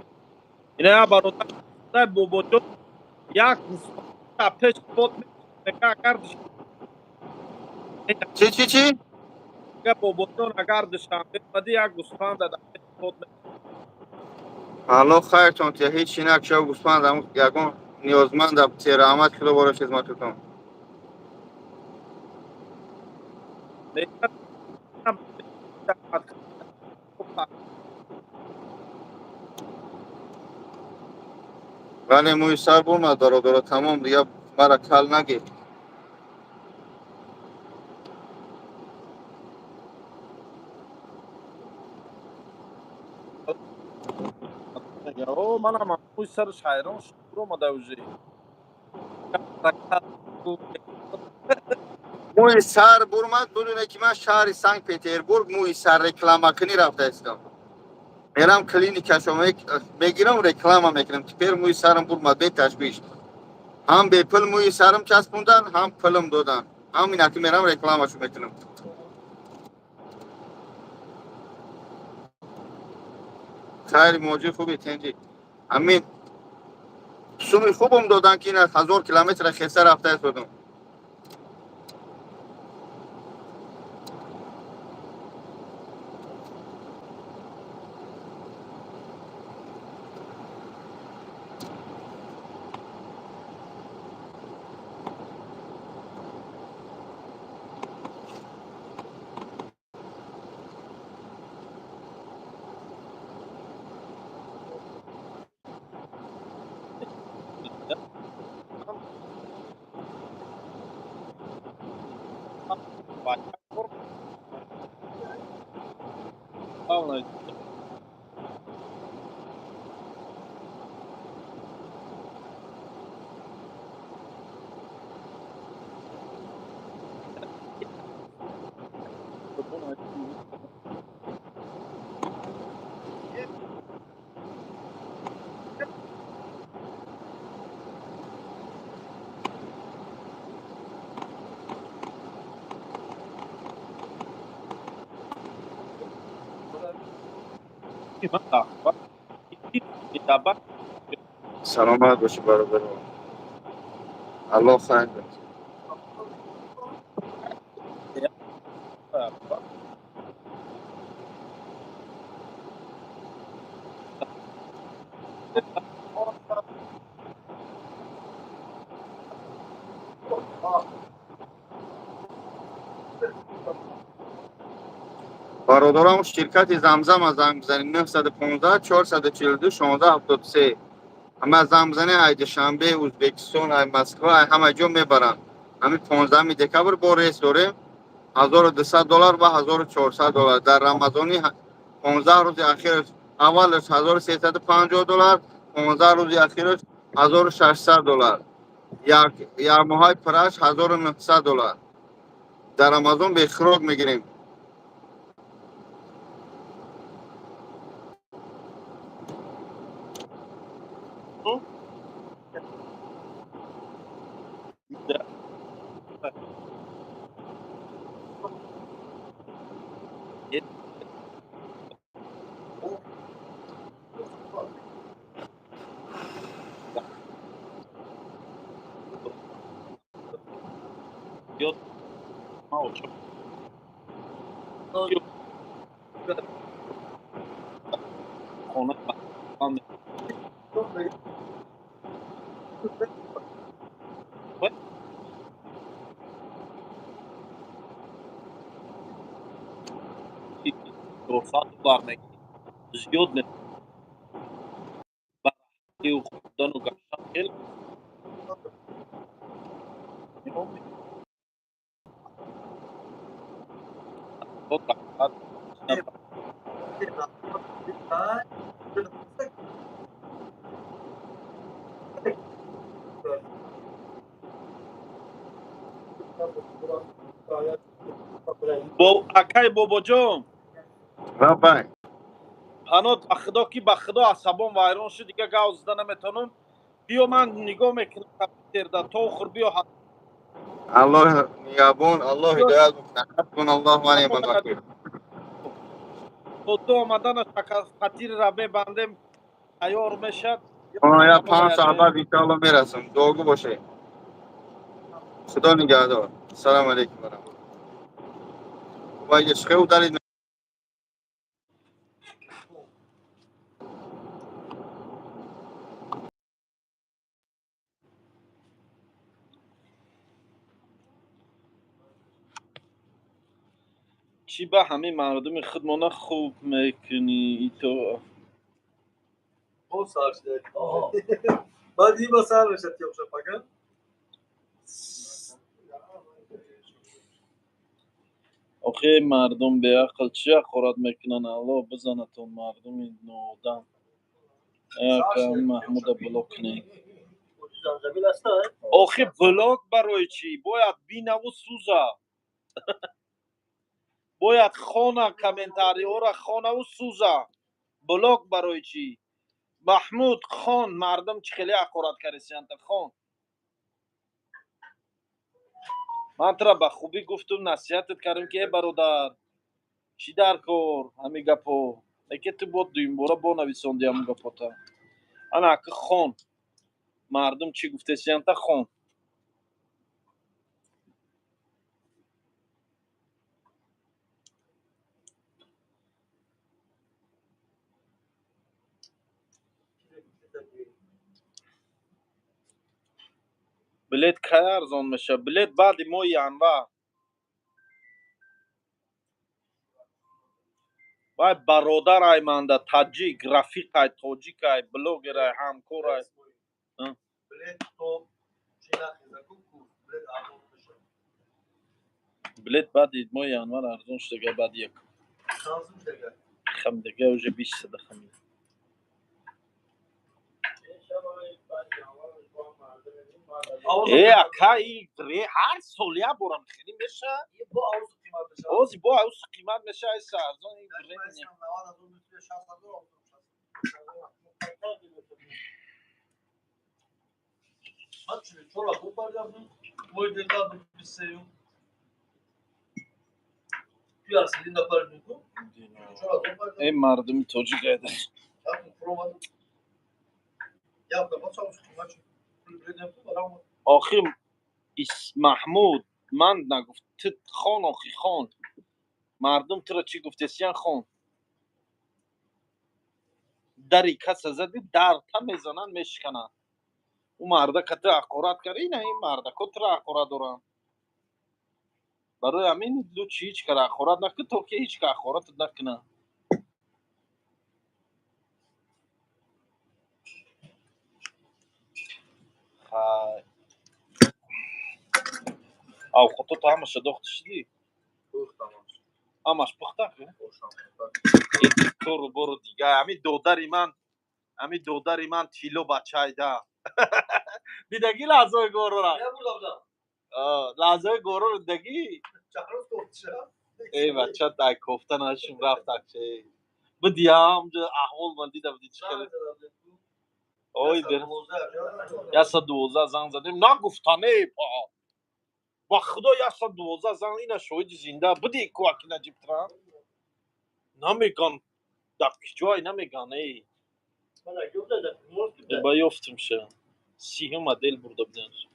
Ина бародар, бобоҷон як пеш под мега агар Чӣ, чӣ, чӣ? Бобоҷон агар Душанбе омадӣ, як гӯсфанда дар пеш под. Аллоҳ хайртон тия, ҳеҷ накша, гӯсфанд ягон ниёзманда тия, раҳмат, худо бора хизмататон. Мега Вале мӯи сар бомад, бародаро, тамом, дига мара кал нагир. О, манам мӯи сараш ҳайрон шуд, омада уже. Мӯи сар бурмад, будуне ки ман шаҳри Санкт Петербург мӯи сар рекламакунӣ рафта истам. Мерам клиникашо мегирам, реклама мекунам. Теперь мӯи сарам бурмад, беташвиш. Ҳам бепул мӯи сарам часпондан, ҳам пулам додан. Ҳам инаки мерам рекламашо мекунам. Хайри муҳоҷир хуби тенҷи. Ҳамин суми хубам додан ки ина 1000 километра хеса рафта истодам. Саломат бошӣ, бародар, Аллоҳ хайр дод. Бародарам, ширкати Замзама занг бизанед, 915 442 16 73. Ҳама занг бизанед, ай Душанбе, Ӯзбекистон, ай Москва, ай ҳама ҷо мебаранд. Ҳамин 15 декабр бо рейс дорем, 1200 доллар ва 1400 доллар. Дар Рамазони 15 рӯзи ахираш, аввалаш 1350 доллар, 15 рӯзи ахираш 1600 доллар, як моҳаи пураш 1900 доллар. Дар Рамазон бехӯрок мегирем. Доллар зиёд хӯрдану гаштан хеле. Акай Бобоҷон. Бабай. Пано, ба Худо, ки ба Худо асабон вайрон шуд, дига гав зада наметавонам. Биё, ман нигоҳ мекунам компютерда то охир, биё. Аллоҳ нигаҳбон, Аллоҳ ҳидоят бикунад. Ҳасбуналлоҳ ва неъмал вакил. То ту омадана фатирра мебандем, тайёр мешад. Я 5 соат баъд иншоалло мерасам. Дуогӯ бошед. Худо нигаҳдор. Ассалому алайкум ва раҳматуллоҳ. Хе удалить. Чӣ ба ҳамин мардуми худмона хуб мекунӣ ито? Баъд ин ба сар мешад тёбшапака. Охе, мардум беақл чӣ ҳақорат мекунанд? Аллоҳ бизанатон, мардуми ноодам. Маҳмуда блок кунед. Охи, блок барои чӣ? Бояд бинаву сӯза, бояд хона, комментариҳоро хонаву сӯза. Блок барои чӣ? Маҳмуд, хон, мардум чӣ хеле ҳақорат кардисиянта, хон. Ман тура ба хубӣ гуфтум, насиҳатат кардем, ки э бародар, чӣ дар кор ҳамин гапҳо? Лекин ту бо дуюмбора бо нависонди ҳамун гапҳота. Ана ака, хон, мардум чӣ гуфтесиянта, хон. Билет кай арзон мешавад? Билет баъди моҳи январ. Вай бародар айманда, таҷик, рафиқай, тоҷикай, блогерай, ҳамкорай. Билет то чӣ нахезаку, билет арзон мешавад. Билет баъди моҳи январ арзон шудага, баъди як Чанд сум шудага? Хамдага уже 20 сада хамид. Э, ака, и ҳар сол як борам хеле меша. Бо авзу қимат мешавад. Ози бо авзу қимат меша, айса арзон. И времени. 90 000, ман 44 000 пардохтам, моҳи декабр 23-юм. Ту асли напардохту? 44 000 пардохтам. Э, мардуми тоҷик айда. Фуромадам. Як дафъа чанд қимат шуд. Пули билет намекунам, барам. Охи, Маҳмуд, ман нагуфт, ту хон, охи, хон, мардум туро чӣ гуфтесиян, хон. Дари каса зади, дарта мезананд, мешикананд. Ӯ мардака ту ҳақорат кард, ина ин мардако туро ҳақорат доранд. Барои ҳамин лучше ҳеҷ кара ҳақорат накун, то ки ҳеҷ ка ҳақоратат накунад. Хай. Овқатото ҳамаша дохта шудӣ? Ҳамаш пухта? Кору бору дига. Ҳамин додари ман тилло бачайда. Дидагӣ лаҳзаҳои горора? Лаҳзаҳои горора дидагӣ? Эй бача, дай кофта нашум рафт акча. Бидиям аҳвол ман дида будӣ чӣ хеле. Ой, 112 занг задем, нагуфта не па. Ба худо 112 занг, ина шоҳиди зинда буди ку аки Наҷиб Трам? Намеган дар киҷое намеган эй. Ба ёфтимша. 30-ум модел бурда будиянша.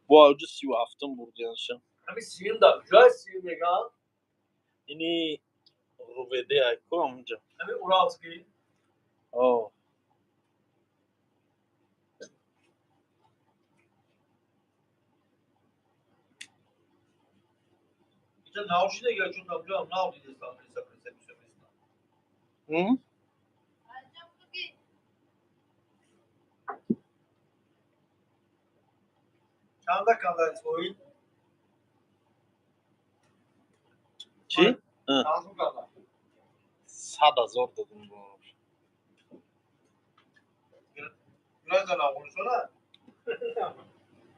Бо авҷи 37-ум бурдиянша. Ҳамин 30-ум дар куҷое 30-ум меган? Ини РУВД айку ҳамунҷа. Ҳамин Уралский? О. Инҷа нав шида чун ҳамҷоам нав дидестам милиса прицеписа мезна. Чанда канда Исмоил? Чӣ? Чанд канда? 100 000 додум. Граждан Афғонистона?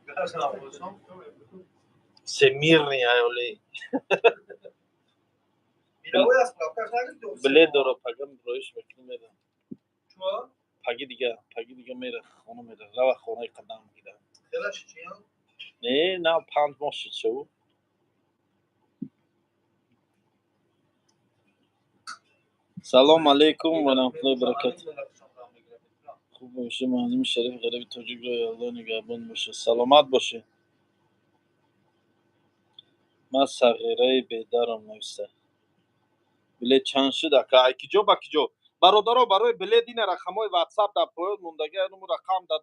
Граждан Афғонистон? Всемирный айоли. Мировой аст, справкаш нагирифти? Билет дора, пага роиш мекунӣ мерам. Чуа? Паги дига мера, хона мера. Рава хонаи қадам гира. Хела чи чиян? Не, на 5 моҳ шуд шаву. Салом алейкум ва раҳматуллоҳи баракатуҳ. Хуб боша, муаллими шариф, ғариби тоҷикро Аллоҳ нигаҳбон бошад. Саломат бошед. Ман сағираи бедарам нависта. Билет чанд шуд ака? Ай киҷо ба киҷо? Бародаро, барои билет ина рақамҳои WhatsApp дар поён мондаги, ануму рақам дар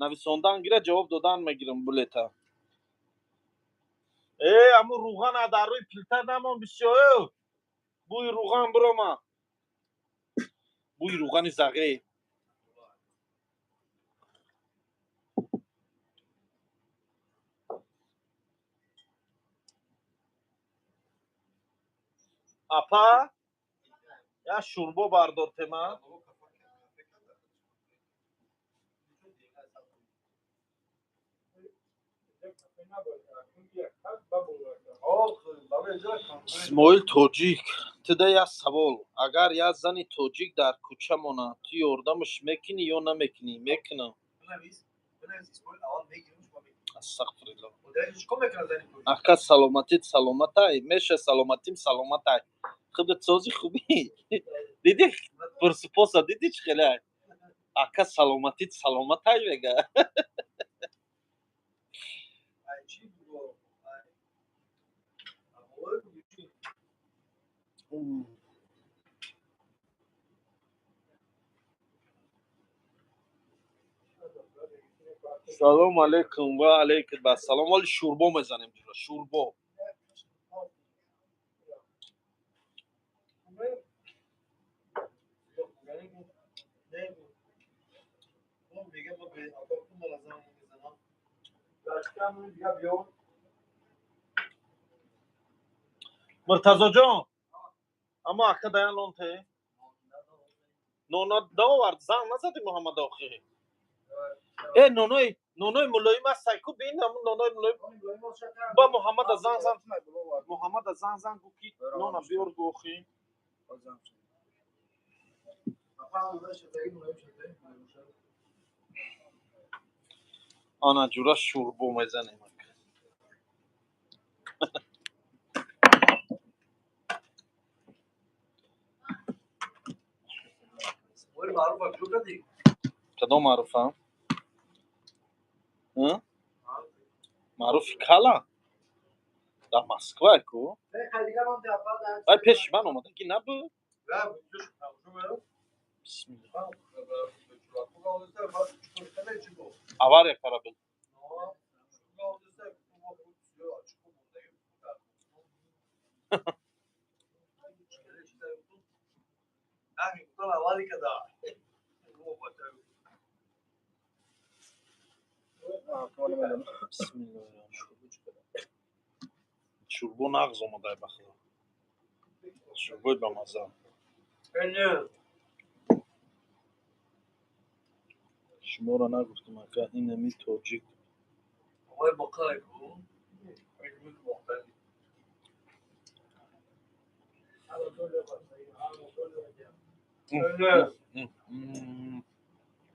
нависондан гира, ҷавоб додан мегирам билета. Э, аму руғана дар рӯи плита намон бисёр. Бӯи руған бирома. Бӯи руғани зағир. Апа, я шӯрбо бардор тема. Исмоил тоҷик, туда як савол: агар як зани тоҷик дар кӯча монад, ту ёрдамаш мекунӣ ё намекунӣ? Мекунам. Астағфирулло. Ака, саломатит саломатай? Меша, саломатим саломатай. Худат сози, хубӣ? Дидӣ, пурсупоса дидӣ чӣ хеле? Ака, саломатит саломатай мега. Салом алейкум. Ва алейкум ассалом. Вали шӯрбо мезанем ҷура, шӯрбо. Муртазоҷон, аммо ака даян лонте нона наовард, занг назади Муҳаммад охи. Э, нонои мулоим аст, сайку бин, ҳамун нонои мулоим. Ба Муҳаммада занг зан, Муҳаммада занг зан, гӯ ки нона биёр, гӯ охи. Ана ҷура шӯрбо мезанем. Кадом маъруфа? Маъруфи кала дар Москва ку вай пеши ман омадагӣ набуд. Бисмилла, авария кара буд. Шӯрбо нағз омадай, ба худо. Шӯрбои бамазза. Шуморо нагуфтам, ака, инами тоҷик.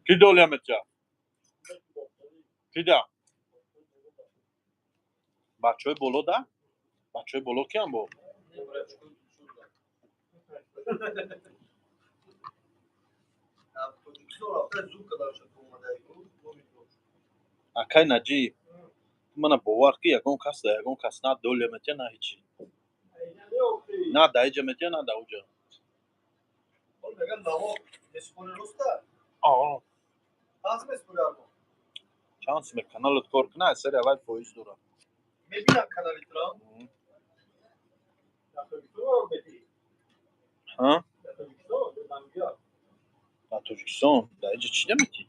Ки доля метия? Кида? Бачаҳои боло да? Бачаҳои боло киам бо? Акай Наҷиб, ту мана бовар ки ягон кас да ягон кас на доля метия, на ҳечи. На да иҷа метия, на да уҷа. Чанд суме каналат кор куна, аз сари аввал фоиз дорад. Дар Тоҷикистон, дар иҷа чӣ наметӣ?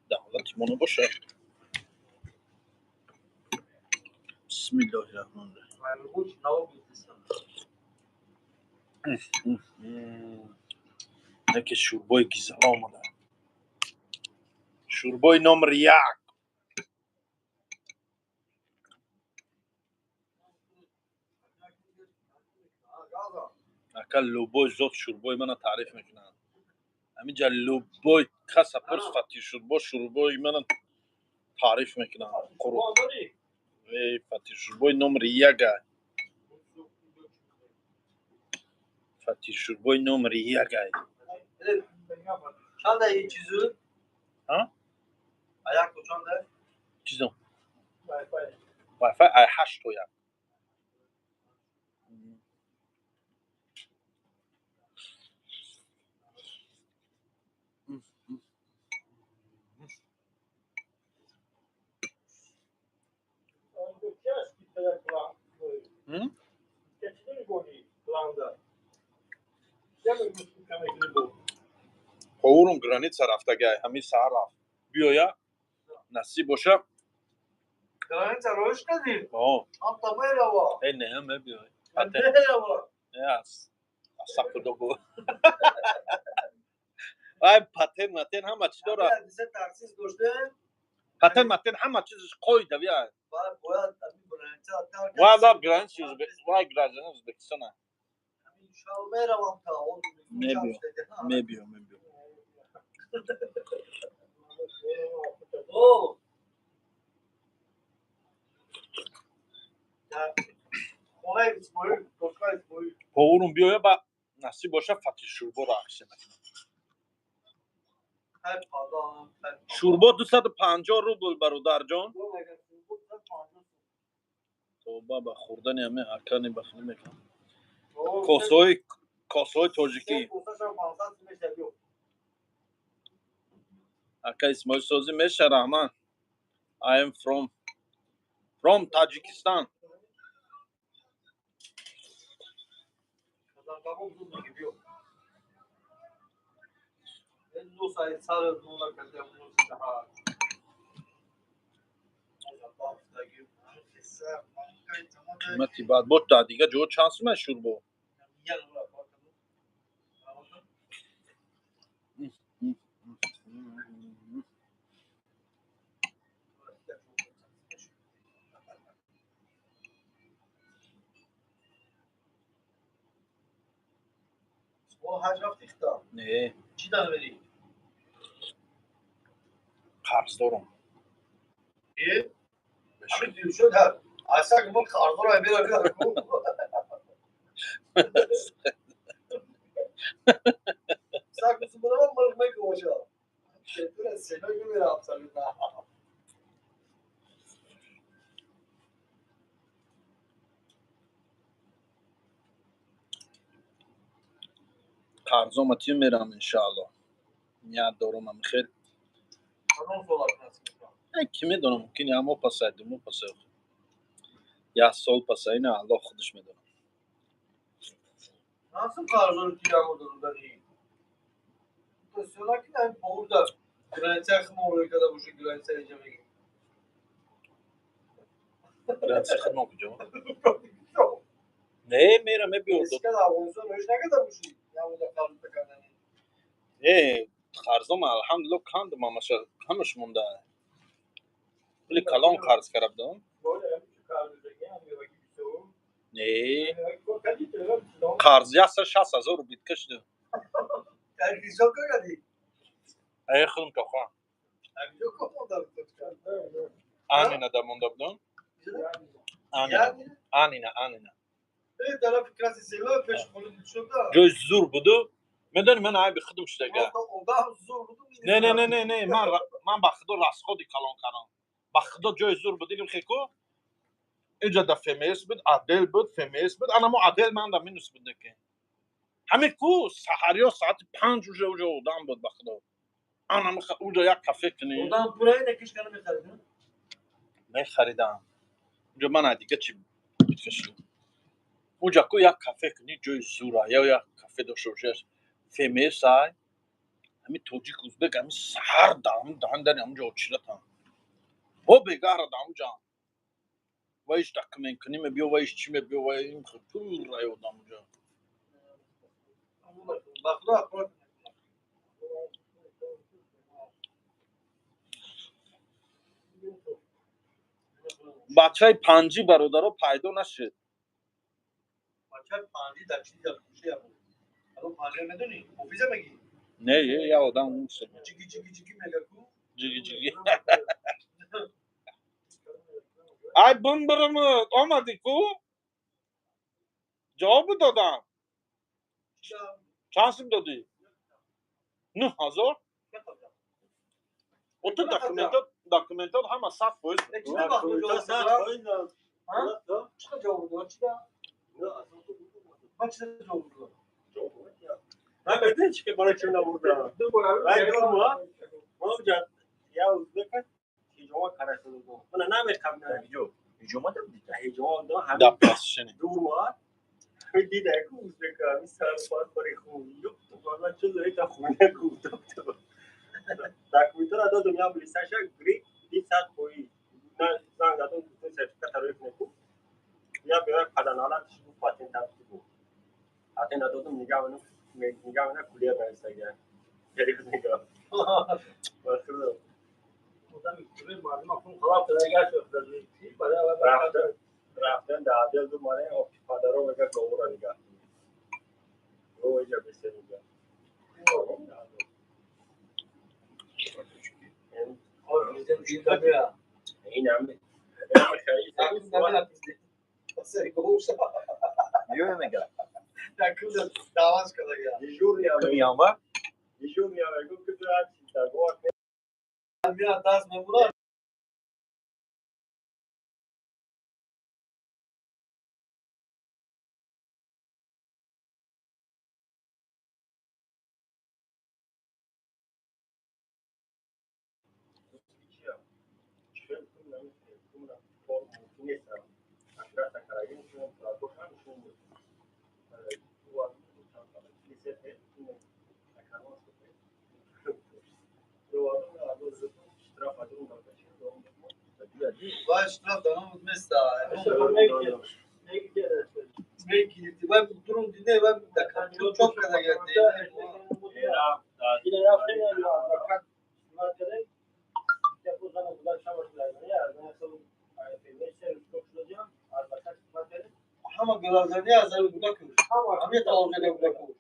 Давлати мо набошад. Бисмиллоҳи раҳмони раҳим. Яке шӯрбои гизала омада. Шӯрбои номер як. Ака, любой зот шӯрбои мана таъриф мекунанд. Ҳаминҷа любой каса пурс, фатир шӯрбо, шӯрбои мана таъриф мекунанд. Фатир шӯрбои номер якай. Фатир шӯрбои номер якай. Чанда ин чизу? Ҳа? Аяк то чанда? Чизо? Wi-Fi ай 8 то 1. Повурум граница рафтагай, ҳамин саҳар рафт. Биёя, насиб боша. Граница рош кардӣ? О. Ҳам та мерава. Э, не, мебиёй. Мерава. Не, аз астағфируллоҳ. Ай, патент матен ҳама чиз дорад. Таксист доште? Патент матен ҳама чизаш қоида бия. Бояд ҳамин граница Ва ва граница Узбек, ва гражданин Узбекистона. Иншалло меравам та. Мебиё. Мебиё, мебиё. О! Хонаи Исмоил, дошкаи Исмоил. Повурум биёя, ба насиб боша, фатир шӯрборо аксе мекунам. Шӯрбо 250 рубл, бародарҷон. Тоба, ба хӯрдани ҳамин акани бахилӣ мекунам. Косаҳои косаҳои тоҷикӣ. Ака Исмоил, созӣ меша, раҳмат. I am from Tajikistan. Қимати бад бо дар дигар ҷо чанд сум аст шӯрбо? Не. Чӣ намерӣ? Қарз дорам. Э? Ҳамин дилшод асак мо қарздора мера. Сак мусулмонам мулк мекоша. Шайтона сено мера абсолютно. Қарзома ти мерам, иншаалло. Ният дорам ами хел. Кадом сол насиб мекунам? Э, ки медонам, мумкин як моҳ пасай, 2 моҳ пасай, як сол пасай, ина Аллоҳ худаш медонад. Насиб қарздори ти як додани. То сёна ки ин повур дар граница хмо рӯй карда боши, граница иҷа мегӣ. Граница хидмат куҷо? Не, мера мебиёрд. Не, қарзом алҳамдулилло кандум, ҳамаша, ҳамаш монда. Пули калон қарз карда будам. Не, қарз 160 000 рубл кашидам. Э, худам тоха. Анина да монда будам. Анина, Анина, Анина. Ҷои зур буду. Медони, ман айби худам шудага. Не, не, не, не, не, ман ба худо расходи калон кардам. Ба худо, ҷои зур буд, дидим хеку. Инҷа да ФМС буд, отдел буд, ФМС буд, анамо отдел ман да минус буд ки. Ҳамин ку саҳариё соати 5 уже одам буд, ба худо. Анам уҷа як кафе кунӣ. Мехаридам. Уҷа ман дига чи бикашидам. Уҷа ку як кафе кунӣ, ҷои зура, ё як кафе дошта бошӣ, ФМС ай. Ҳамин тоҷик, узбек ҳамин саҳар дам дан дари ҳамунҷо очиратам. Бо бегаҳра дар ҳамунҷа. Ваиш документ кунӣ мебиё, ваиш чӣ мебиё, вай ин пуррай одам уҷа. Бачаи панҷӣ, бародаро, пайдо нашуд. Бачаи панҷӣ дар чӣ, дар кӯча буд? Ало, панҷа медонӣ? Офиза мегӣ? Не, я одам. Ҷиги ҷиги ҷиги мега ку? Ҷиги ҷиги. Ай, бун бирим, омадӣ ку? Ҷавоб додам. Чанд сум додӣ? 9000? Оту документот ҳама 100%. Чӣ ҷавоб дод? Чӣ да? Ман чӣ ҷавоб додам? Ман медонӣ чӣ ки барои чӣ набурдам? Вай дур ма уҷа я узбека ҳиҷома карда шуда буд. Мана намеқабна. Ҳиҷома да будӣ? Ҳиҷома да. Да пасшини. Дур ма дида ку узбека ми сар пар пари хун. Юп, ман чӣ зори та хуна ку доктор. Документора додум, я блисаша гри дид 100%. Занг задум, гуфтум сертификат тарои кунед ку. Я бева паданалат шуд, патент буд. Патент додум, нигаҳ нигоҳ мена, курьер нависага. Серьёз нигоҳ. Ба худо. Рафтан рафтан дар отдел ду мана падаро мега, говора нигаҳ кунед. Гова иҷа бесе нигаҳ. Ин ҳами хеле Ё мега. Дежурный Кими январ? Дежурный мегӯ ки ту ҳар чиз дар гова. Даст мемурад. Вай штраф данам места. Вай дурун дине, вай чоп карда. Ҳама граждане аз буда ку. Ҳама талонга буда ку.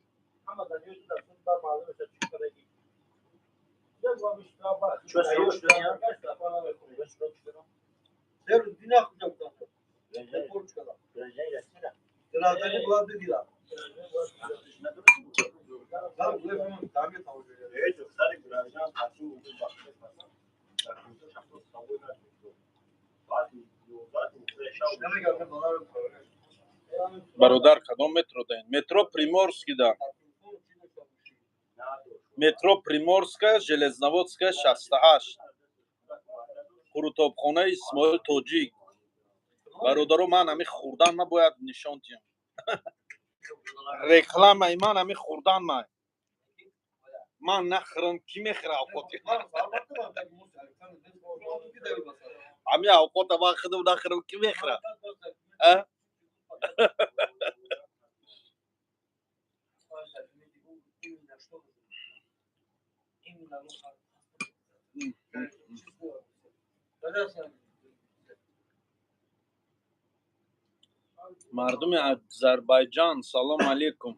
Чё срок шуда? Дина куҷо буданд? Депорт шуда. Граждане бояд бигирад. Надо. Сари граждан Бародар, кадом метро даин? Метро Приморский да. Метро Приморская, Железноводская, 68. Қурутобхонаи Исмоил Тоҷик. Бародаро, ман ҳами хӯрдан ма бояд нишон диҳам. Рекламаи ман ҳами хӯрдан ма. Ман нахӯрам, кӣ мехӯра авқоти? Ҳамин авқота ман худам нахӯрам, ки мехӯрам? А? Мардуми Азарбайҷан, салом алейкум.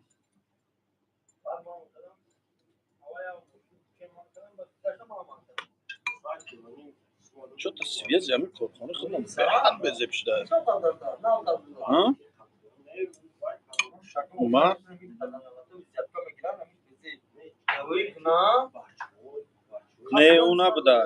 Чё-то связи ҳамин корхонаи худмон беҳад безеб шудааст. Умар? Не, ӯ набуда.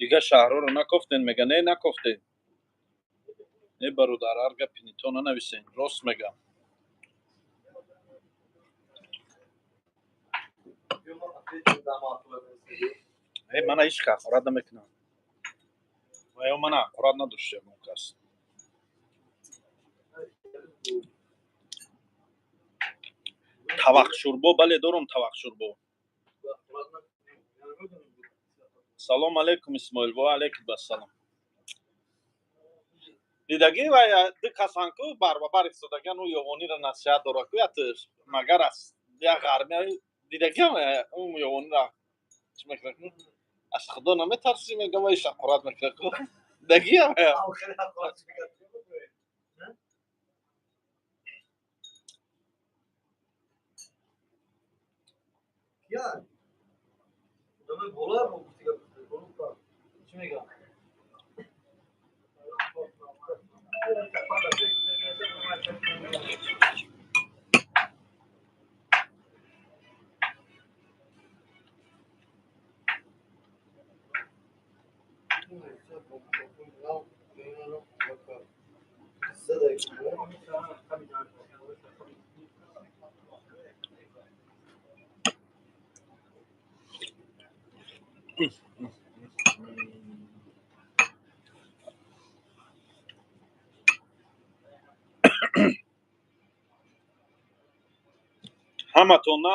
Дигар шаҳрҳоро накофтен, мега? Не, накофтем. Не, бародар, ҳар гапи нито нанависен, рост мегам. Э, мана ҳеҷ ка ҳақорат намекунам. Ва ё мана ҳақорат надошт ягон кас. Тавақшӯрбо, бале, дорум тавақшӯрбо. Салом алейкум, Исмоил. Ва алейкум ассалом. Дидагӣ, вай ду касан ку барбабар истодагиан, ӯ ёвониро насиҳат дорад ку, ятш магар аз як ғармия дидагиам, ӯ ёвонира чӣ мекунад ку? Аз Худо наметарсӣ, мега, вай ҳақорат мекунад ку. Дидагиам? Ҳаматона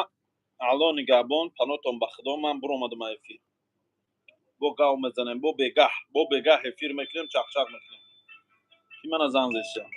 Алло нигаҳбон, панотон ба Худо, ман биромадам аз эфир. Бо гав мезанем, бо бегаҳ эфир мекунем, чақчақ мекунем. Ки мана занг зесиям?